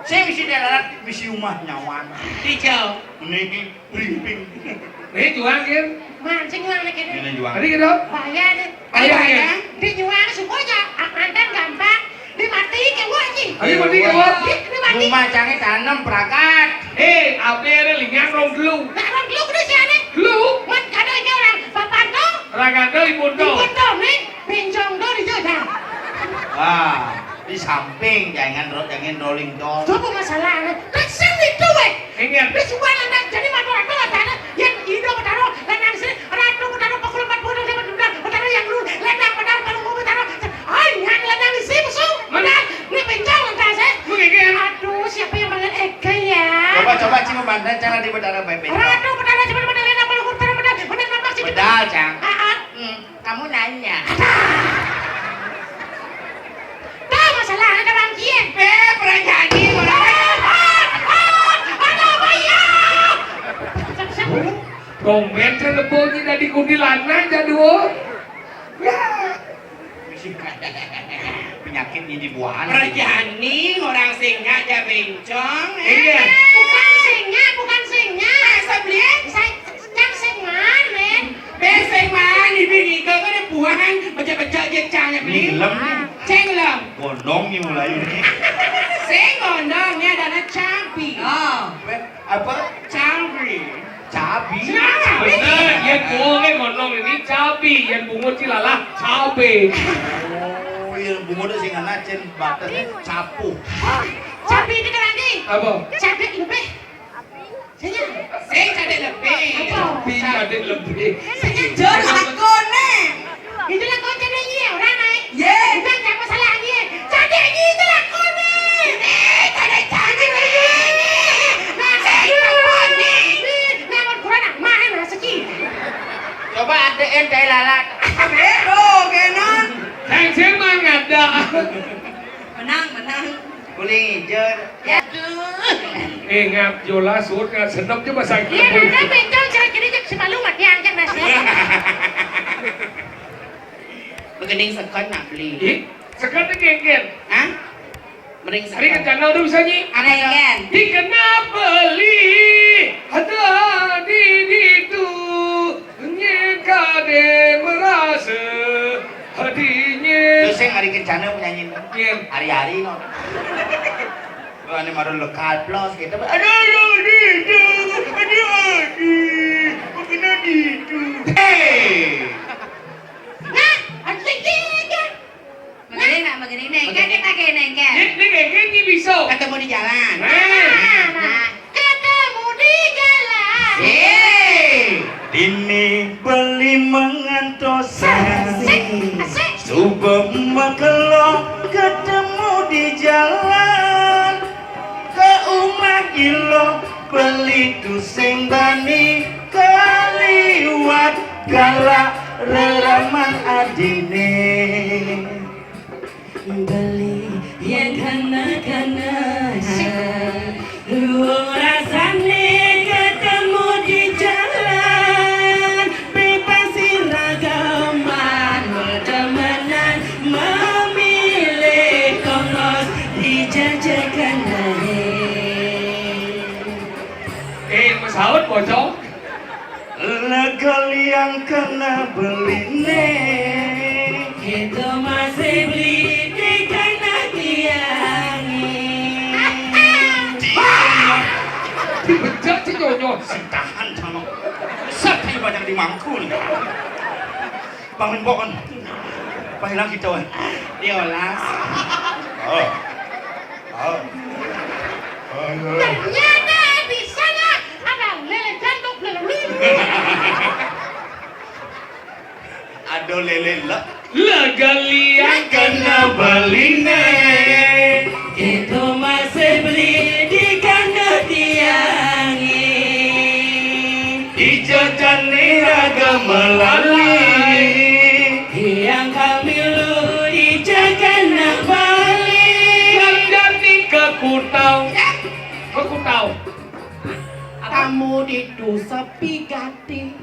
Sing misi tai lalat, misi umah nyawan. Hijau. Ini Brimping. Ini juang, Gir. Mancing juang lagi nih. Ini juang. Tadi gitu. Bahaya nih. Bahaya, bahaya. Di juang suku aja, ah, mantan gampang. Di mati ke gua, Ji. Tadi mati ke gua. Di, di mati. Rumah canggih tanam perakat. Eh, apa ada lingan rong dulu. Nah, rong dulu kudu si aneh. Dulu. Mat kada aja orang. Papan tuh. Raganda ibu tuh. Ibu tuh, nih. Pinjong tuh di jalan. Wah, di samping, jangan ro-, jangan rolling doll. Coba masalahnya, kan sing di duit. Ingat. Wis suwan lanang jani matur-atur adane yen Ida Betara lanang sing Ratu Betara pukul empat puluh jam Betara Betara yang lu lanang Betara kalau mau Betara. Ai nyan lanang isi musuh. Mana? Betara, ini pincang lantas eh. Lu kayak gini. Aduh, siapa yang panggil Ega ya? Coba, coba, Cing, memandang cara di Betara baik-baik. Ratu Betara coba Betara lanang kalau Betara Betara benar nampak sih. Bedal, Cang. Ah, ah. Hmm. Kamu nanya. Tahu masalah ada bang Jin. Beb, orang jadi, orang. Ada apa ya? Dompet saya lebonyi dari kuntilanak jadul. Ya. Penyakit ini buahan. Rejani orang singa aja bencong. Eh. Iya. Bukan singa, bukan singa. Saya, saya Cang sing manen. Be sing manen, ibi ngikel kok ada buahan, becek-becek aja cangnya beli. Ngelem. Ceng lem. Gondong nih mulai ini. Sing gondong, ini ada anak cabi. Oh. Be, apa? Cabi. Cabi. Bener, ya boleh gondong ini cabi, yang bungut sih lalah cabe. Oh, yang bungut sih ngana cen batasnya capu. Cabi itu lagi. Apa? Cabi lebih. Sing, sing cadek lebih. Apa? Sing cadek lebih. Sing jor lakone. Itu lakon cadek iya, ora naik. Ye. Bukan siapa salah iya. Cadek iya itu lakone. Eh, cadek cantik ini. Nah, sing lakone. Nah, kurang nak main rezeki. Coba adein tai lalat. Abe, do, kenon. Sing sing mah ngada. Menang, menang. Uling ijo. Ya. Ingat jola, suut, ngan senep jo bahasa Inggris. Iya, ada bencong, kira-kira cek si malu mati angkat nasi. Begening sekon nak beli. Ih, sekon téh kéngkén. Hah? Mending sekon. Ari kencana udah bisa, Nyi. Apa, Nyi? Dikena beli, ada di ditu. Nyi kadé merasa hadinya. Terus yang ari kencana penyanyi. Nyén. Ari-ari no. Lu ane maru lekal plus gitu. Aduh, aduh, aduh, aduh, aduh, aduh. Kok kena gitu? Hei. Nah, anjing dia. Begening nak, begening, nengke kita ke nengke. Ini, ini, ini bisa. Ketemu di jalan. Nah. Nah, ketemu di jalan. Hei. Dini beli mengantosan. Asik, asik. Suba makelo ketemu di jalan. Ke umah ilo beli tusing bani kaliwat galak reraman adine. Beli yang kana-kana. Luung rasane ketemu di jalan. Bebas iragaman, berdemenan memilih kongkos dijajakan naik. Eh, pesaut bocor. Lega liang kena beline. Itu masih beli di kena tiangi. Dibejak si nyonyo. Sitahan sama. Sat banyak di mangkul. Bangun pohon. Pahilang kita, weh. Diolas. Oh. Oh. Oh, iya. Ternyata di sana ada lele jantung, lele lulu. Ada lele lah. Lega liang kena beline. Itu masih beli di kandang tiangi. Ija jani raga melali. Yang kami lu ija kena bali. Landani ke Kutau. Ke Kutau. Tamu ditu sepi gati.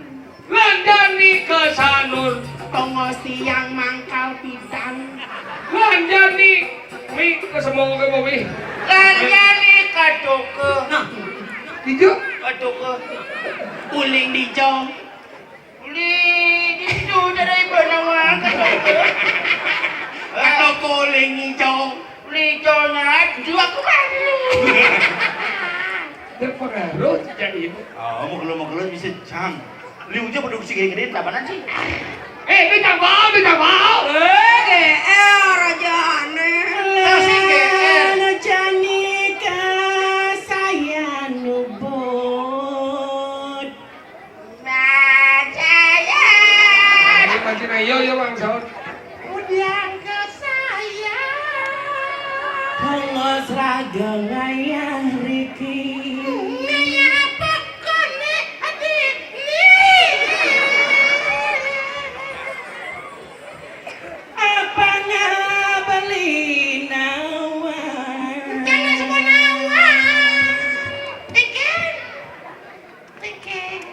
Landani ke Sanur. Tongos tiang mangkal pidan. Landani, mi ke semong ke bobi. Landani ke Tuke. Nah, ijo. Ke Tuke. Uling dijo. Uling dijo dari benawang ke Tuke. Ke Tuke uling ijo. Uling ijo nyarat dua kemarin. Berpengaruh sejak ini. Oh, mau keluar, mau keluar bisa jang. Liu aja produksi gede-gede, tabanan sih. Eh, itu cabang, itu cabang. Eh, G R aja aneh. Kasih G R. Jani kasaya nubut. Nah, jaya. Ini makin ayo, ya, Bang Saud. Udah ke saya. Pungos raga ngayah Riki. Ngayah apa kone, adik? Apa ngabeli nawa? Jangan semua nawa. Pikir. Tengkeng.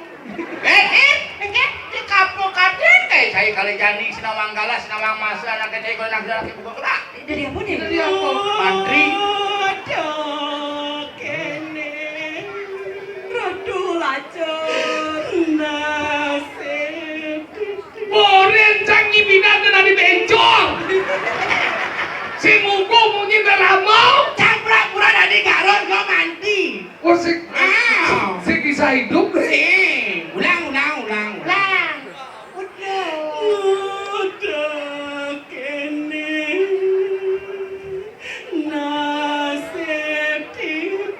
Eh, eh, tengkeng. Di kampung kadén kayak saya kali jani, sinawang galas, sinawang masa, anak kecil, kalau anak laki buka kelak. Dari apa nih? Dari apa? Mantri. Aduh, kene. Ratu lacur. Nasib. Boren canggih pindah ke tadi bencong. Si mugo munyi ke ramau. Camprak pura tadi garut, gua mandi. Oh, si, ah, si, si kisah hidup deh. Si. Ulang, ulang, ulang, ulang. Ulang. Udah. Udah kene. Nasib hidup.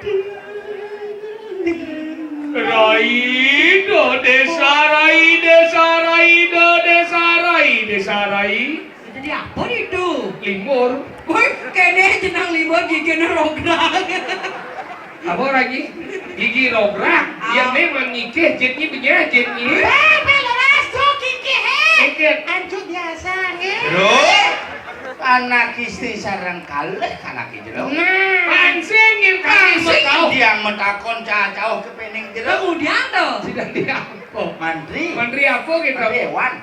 Rai do desa, rai desa, rai do desa, rai desa, rai. Jadi apa itu? Limbur. Woi, kene jenang limbur gigine rograk. Apa lagi? Gigi rograk. Ah. Ya memang ngikeh jitnyi penyakitnyi. Eh, belas tuh gigi, eh. Gigi. Ancu biasa, eh. Loh, anak istri sarang kalih anak jero. Nah. Tiang matakon cacauh ka pening jero. Kemudian to? Sudah diampok. Mantri. Mantri apa gitu? Mantri hewan.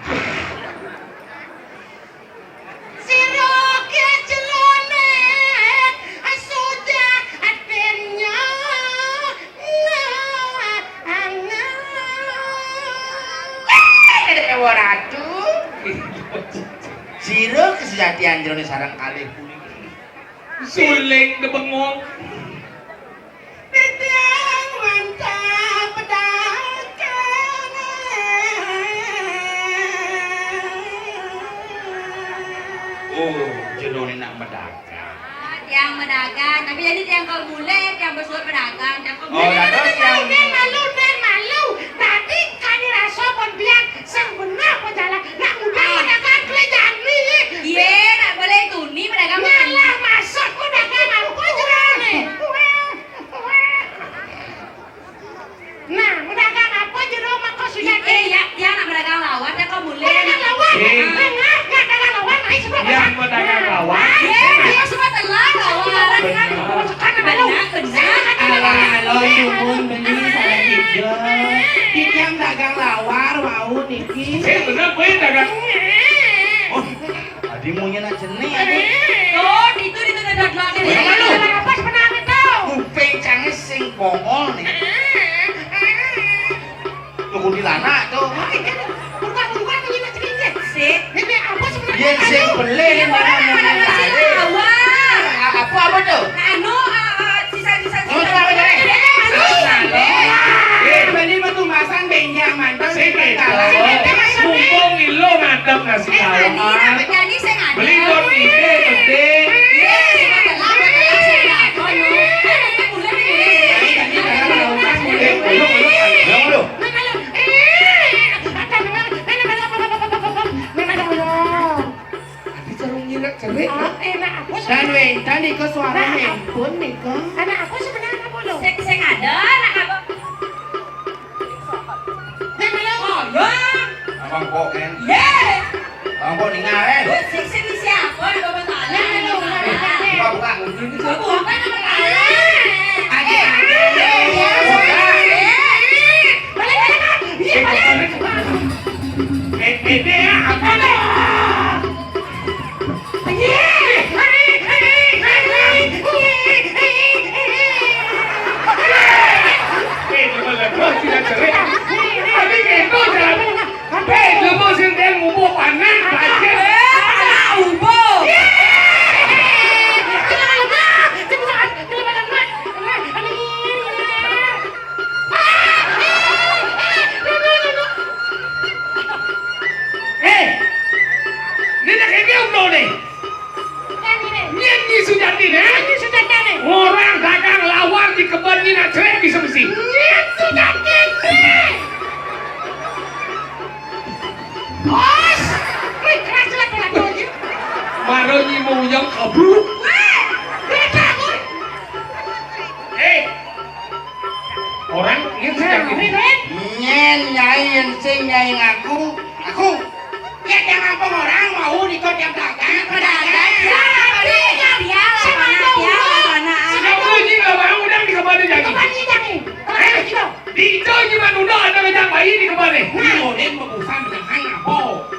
Sira ki jeroné sujatiné nang. Déwa Ratu. Sira kesujatian jeroné sareng kalih puniki. Suling de bengong. Titiang wantah pedagang. Oh, jeroné nak medagang. Ah, tiang medagang, tapi jadi tiang kol mulih, tiang bersurat pedagang, tiang kol Oh, mulih. Dados tiang Nen malu, nen malu. Tadi kami rasa pun tiang sing bener pejalan. Nak mudah Ah. Pedagang kelejani. Iya, nak boleh tuni pedagang. Nyalah masuk pedagang apa jeroné? Nah, medagang apa jero maka sudah Eh, eh, ya, ya nak medagang lawar, ya kok mulih. Medagang lawar? Eh. Nah, nah, nah, dagang lawar, nah, sebelum Yang medagang lawar? Iya, dia semua telah lawar. Benar. Benar, benar. Alah, lo nyumun beli salah tiga. Titiang dagang lawar, wau niki. Eh, bener, gue dagang. Oh. Adi munyi nak jenih, Adi. Oh, itu, itu, itu, itu, itu. Bener lu. Apa sebenarnya tuh? Kuping cangé sing bongol nih. Tuh kuntilanak tuh. Berubah-ubah tuh ini sedikit. Sik. Ini apa sebenarnya? Yén sing beli ini mana munyi nak jenih. Apa, apa tuh? Anu, eh, eh, sisa-sisa. Oh, itu apa jenih? Anu. Eh, beli petumbasan benjang mantan. Sing itu. Mumpung ilo ngadeg nasi Eh, kawan. Tadi, Pak Jani, saya ngadeg. Beli buat ide, gede. Iya, saya ngadeg, ngadeg, saya ngadeg. Oh, no. Eh, mulai, mulai. Eh, belum, belum, belum, belum. Adi carung nyinak cerik. Ah, enak aku Dan sebenarnya. Wénten nika suarane. Nah, ampun nika. Anak aku sebenarnya apa lho? Sing, sing ada anak apa? Yang belum. Oh, ya. Abang kok, Ken? Ye. Abang kok ningal, Ken? Wis, sing, sing siapa? Ada apa tanya? Yang belum. Buka, buka. Buka, buka, buka. Ada, ada. Buka. Balik, balik, balik. Iya, balik. Eh, eh, eh, apa? Eh, ini nak ini umroh nih. Nyén Nyi Sujatine? Nyén Nyi Sujatine. Orang dagang lawar di kebon Nyi nak cerik bisa mesti. Nyén Sujatine. Os, wih, keras jelek, keras jelek. Maro Nyi mau yang kabur. Eh, beda, Bun. Eh, Orang nyén sing Nah, ngerti. Ini, Bun. Nyén Nyai, yén sing Nyai ngaku, aku. Ya, jangan pun orang mau ikut yang dagang, pedagang. Ya, dia, dia, dia, mana, dia, mana? Sudah bunyi nggak mau, udah di kebun aja. Kebun aja nih. Kebun aja gitu. Di itu cuma udah ada banyak bayi di kebun nih. Nah, Odin berusaha menahan apa?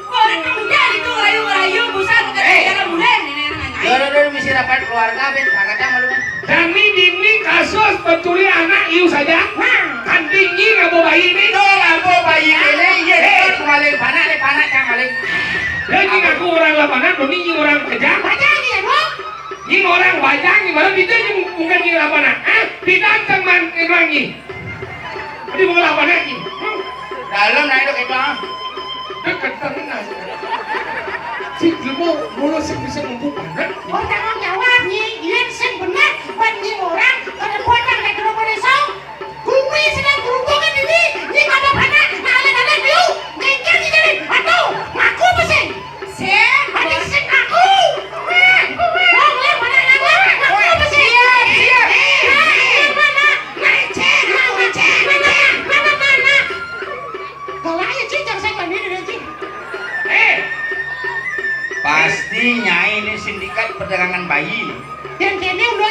Orang muda itu rayu-rayu, busan, bukan Eh. Negara bulan, nenek, nenek, nenek. Doro-doro misi rapat keluarga, ben, kakak malu, ben. Jani dini kasus pencuri anak ieu saja. Nah. Kanti Nyi ngabo bayi ini. Tuh, ngabo bayi ini, iya, Eh. Tuh, maling panak, nih, panak, cang maling. Dan Nyi ngaku orang lapangan, doni Nyi orang bajang. Bajang, iya, Bro. Nyi orang bajang, Nyi baru bisa Nyi bukan Nyi lapangan. Ah, tidak teman Nyi. Tadi mau lapangan Nyi. Dalam naik dok itu, ah. Dekat tangan. Si Jumbo, mulu sing bisa ngumpul banget. Oh, tanggung jawab, Nyi. Yén sing bener, ban Nyi orang, kada kuat nang kena koneso. Kuwi sedang berhubungan ini, Nyi kada panak, nang anak-anak liu, ngengkel Nyi jadi. Aduh, ngaku apa sih? Sing, adi sing ngaku. Wong liu panak ngaku, ngaku apa sih? Siap, siap. Eh, eh, mana? Mana? Mana? Mana? Mana? Mana? Galak aja, Cing, jangan saya bandingin, Cing. Eh, pasti Nyai ini sindikat perdagangan bayi. Yang kene ulo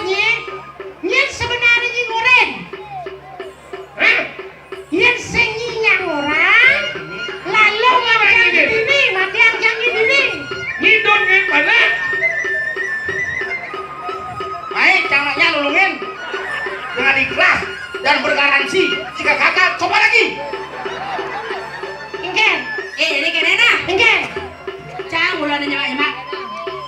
Ikhlas dan bergaransi. Jika gagal, coba lagi. Engken. Eh, jadi kene nah. Engken. Cang, ulah nyemak-nyemak.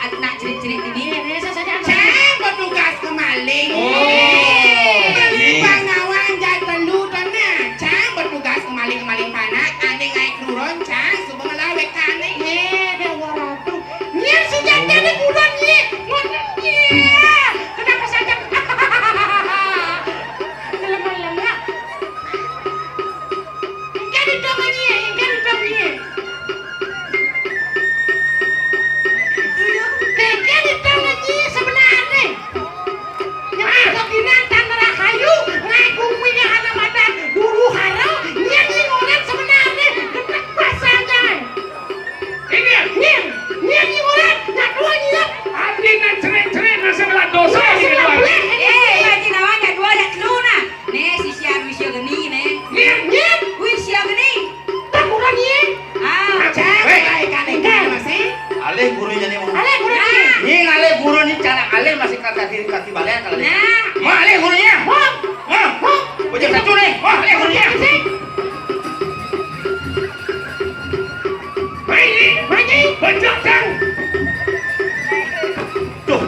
Anak cerik-cerik ini, ini saja. Cang bertugas ke maling. Oh. Beli pangawang jai telu to nah. Cang bertugas ke maling-maling panak, ane ngai keruron, cang suba ngelawe ke ane. Eh, Dewa Ratu. Nyir senjata ni buron nyir. Ngoten nyir. Kenapa saja? Lemah-lemah. Engken ditong nyir, engken ditong nyir. Engken ditong nyir sebenarne. Nyerah keginan tan nerah kayu, ngai gumi hana madan huru hara, nyir nyir ngoran sebenarne. Detek basa jai. Ini, nyir, nyir nyir ngoran, nyak dua nyir. Ati nang cerik-cerik nang sebelah dosa. Iya, ini sebelah dua. Boleh. Eh, Haji Nawang, nyak dua, nyak telu nah. Nih, si Sian wis yo geni nih. Nyir, nyir. Wis yo geni. Tak kurang nyir. Ah. Cang, hei, baik kan, engken, Mas, eh? Alih guru jani mau. Alih guru nyir. Nah. Nyir alih guru ni, cara alih masih kaki, kaki balian kalau ni. Nah. Mau alih gurunya? Mau. Mau. Mau. Bocah satu ni. Mau alih gurunya? Sih. Mai ni. Mai ni. Bocah, Cang. Tuh,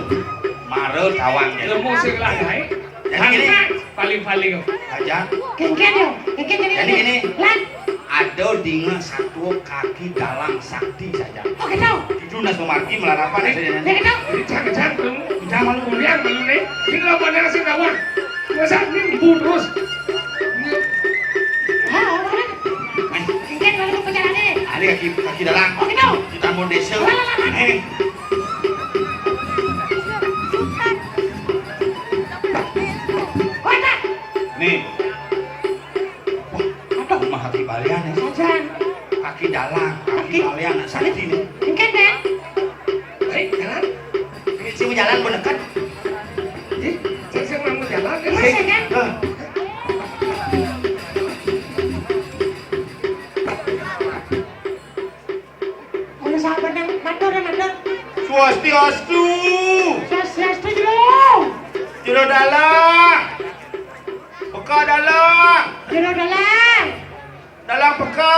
mara tawang ni. Ilmu sing lah, hai. Jadi gini. Paling-paling. Aja. Kengken yo, kengken jadi. Jadi gini. Lan. Ada dinga satu kaki dalang sakti saja. Oh, gitu. Itu nas memargi melarapan. Jadi, gitu. Jadi cang-cang tuh. Jangan malu. Kemudian malu nih. Ini lawan yang sing lawan. Masa ini bu terus. Hah, orang. Kengken lalu pejalan nih. Ada kaki, kaki dalang. Oh, gitu. Kita mau desa. Lah, lah, lah, lah. Eh. Nih. Wah, apa rumah kaki balian nih? Sajan. Kaki dalang, kaki balian, anak sakti nih. Engken, Ben. Baik, jalan. Ini sih mau jalan, mau dekat. Ih, saya sih mau jalan. Mas, ya, kan? Eh. Anu sahabat nang matur, nang matur. Swastiastu. Swastiastu, Jero. Jero dalang. Peka dalang. Jero dalang. Dalang peka.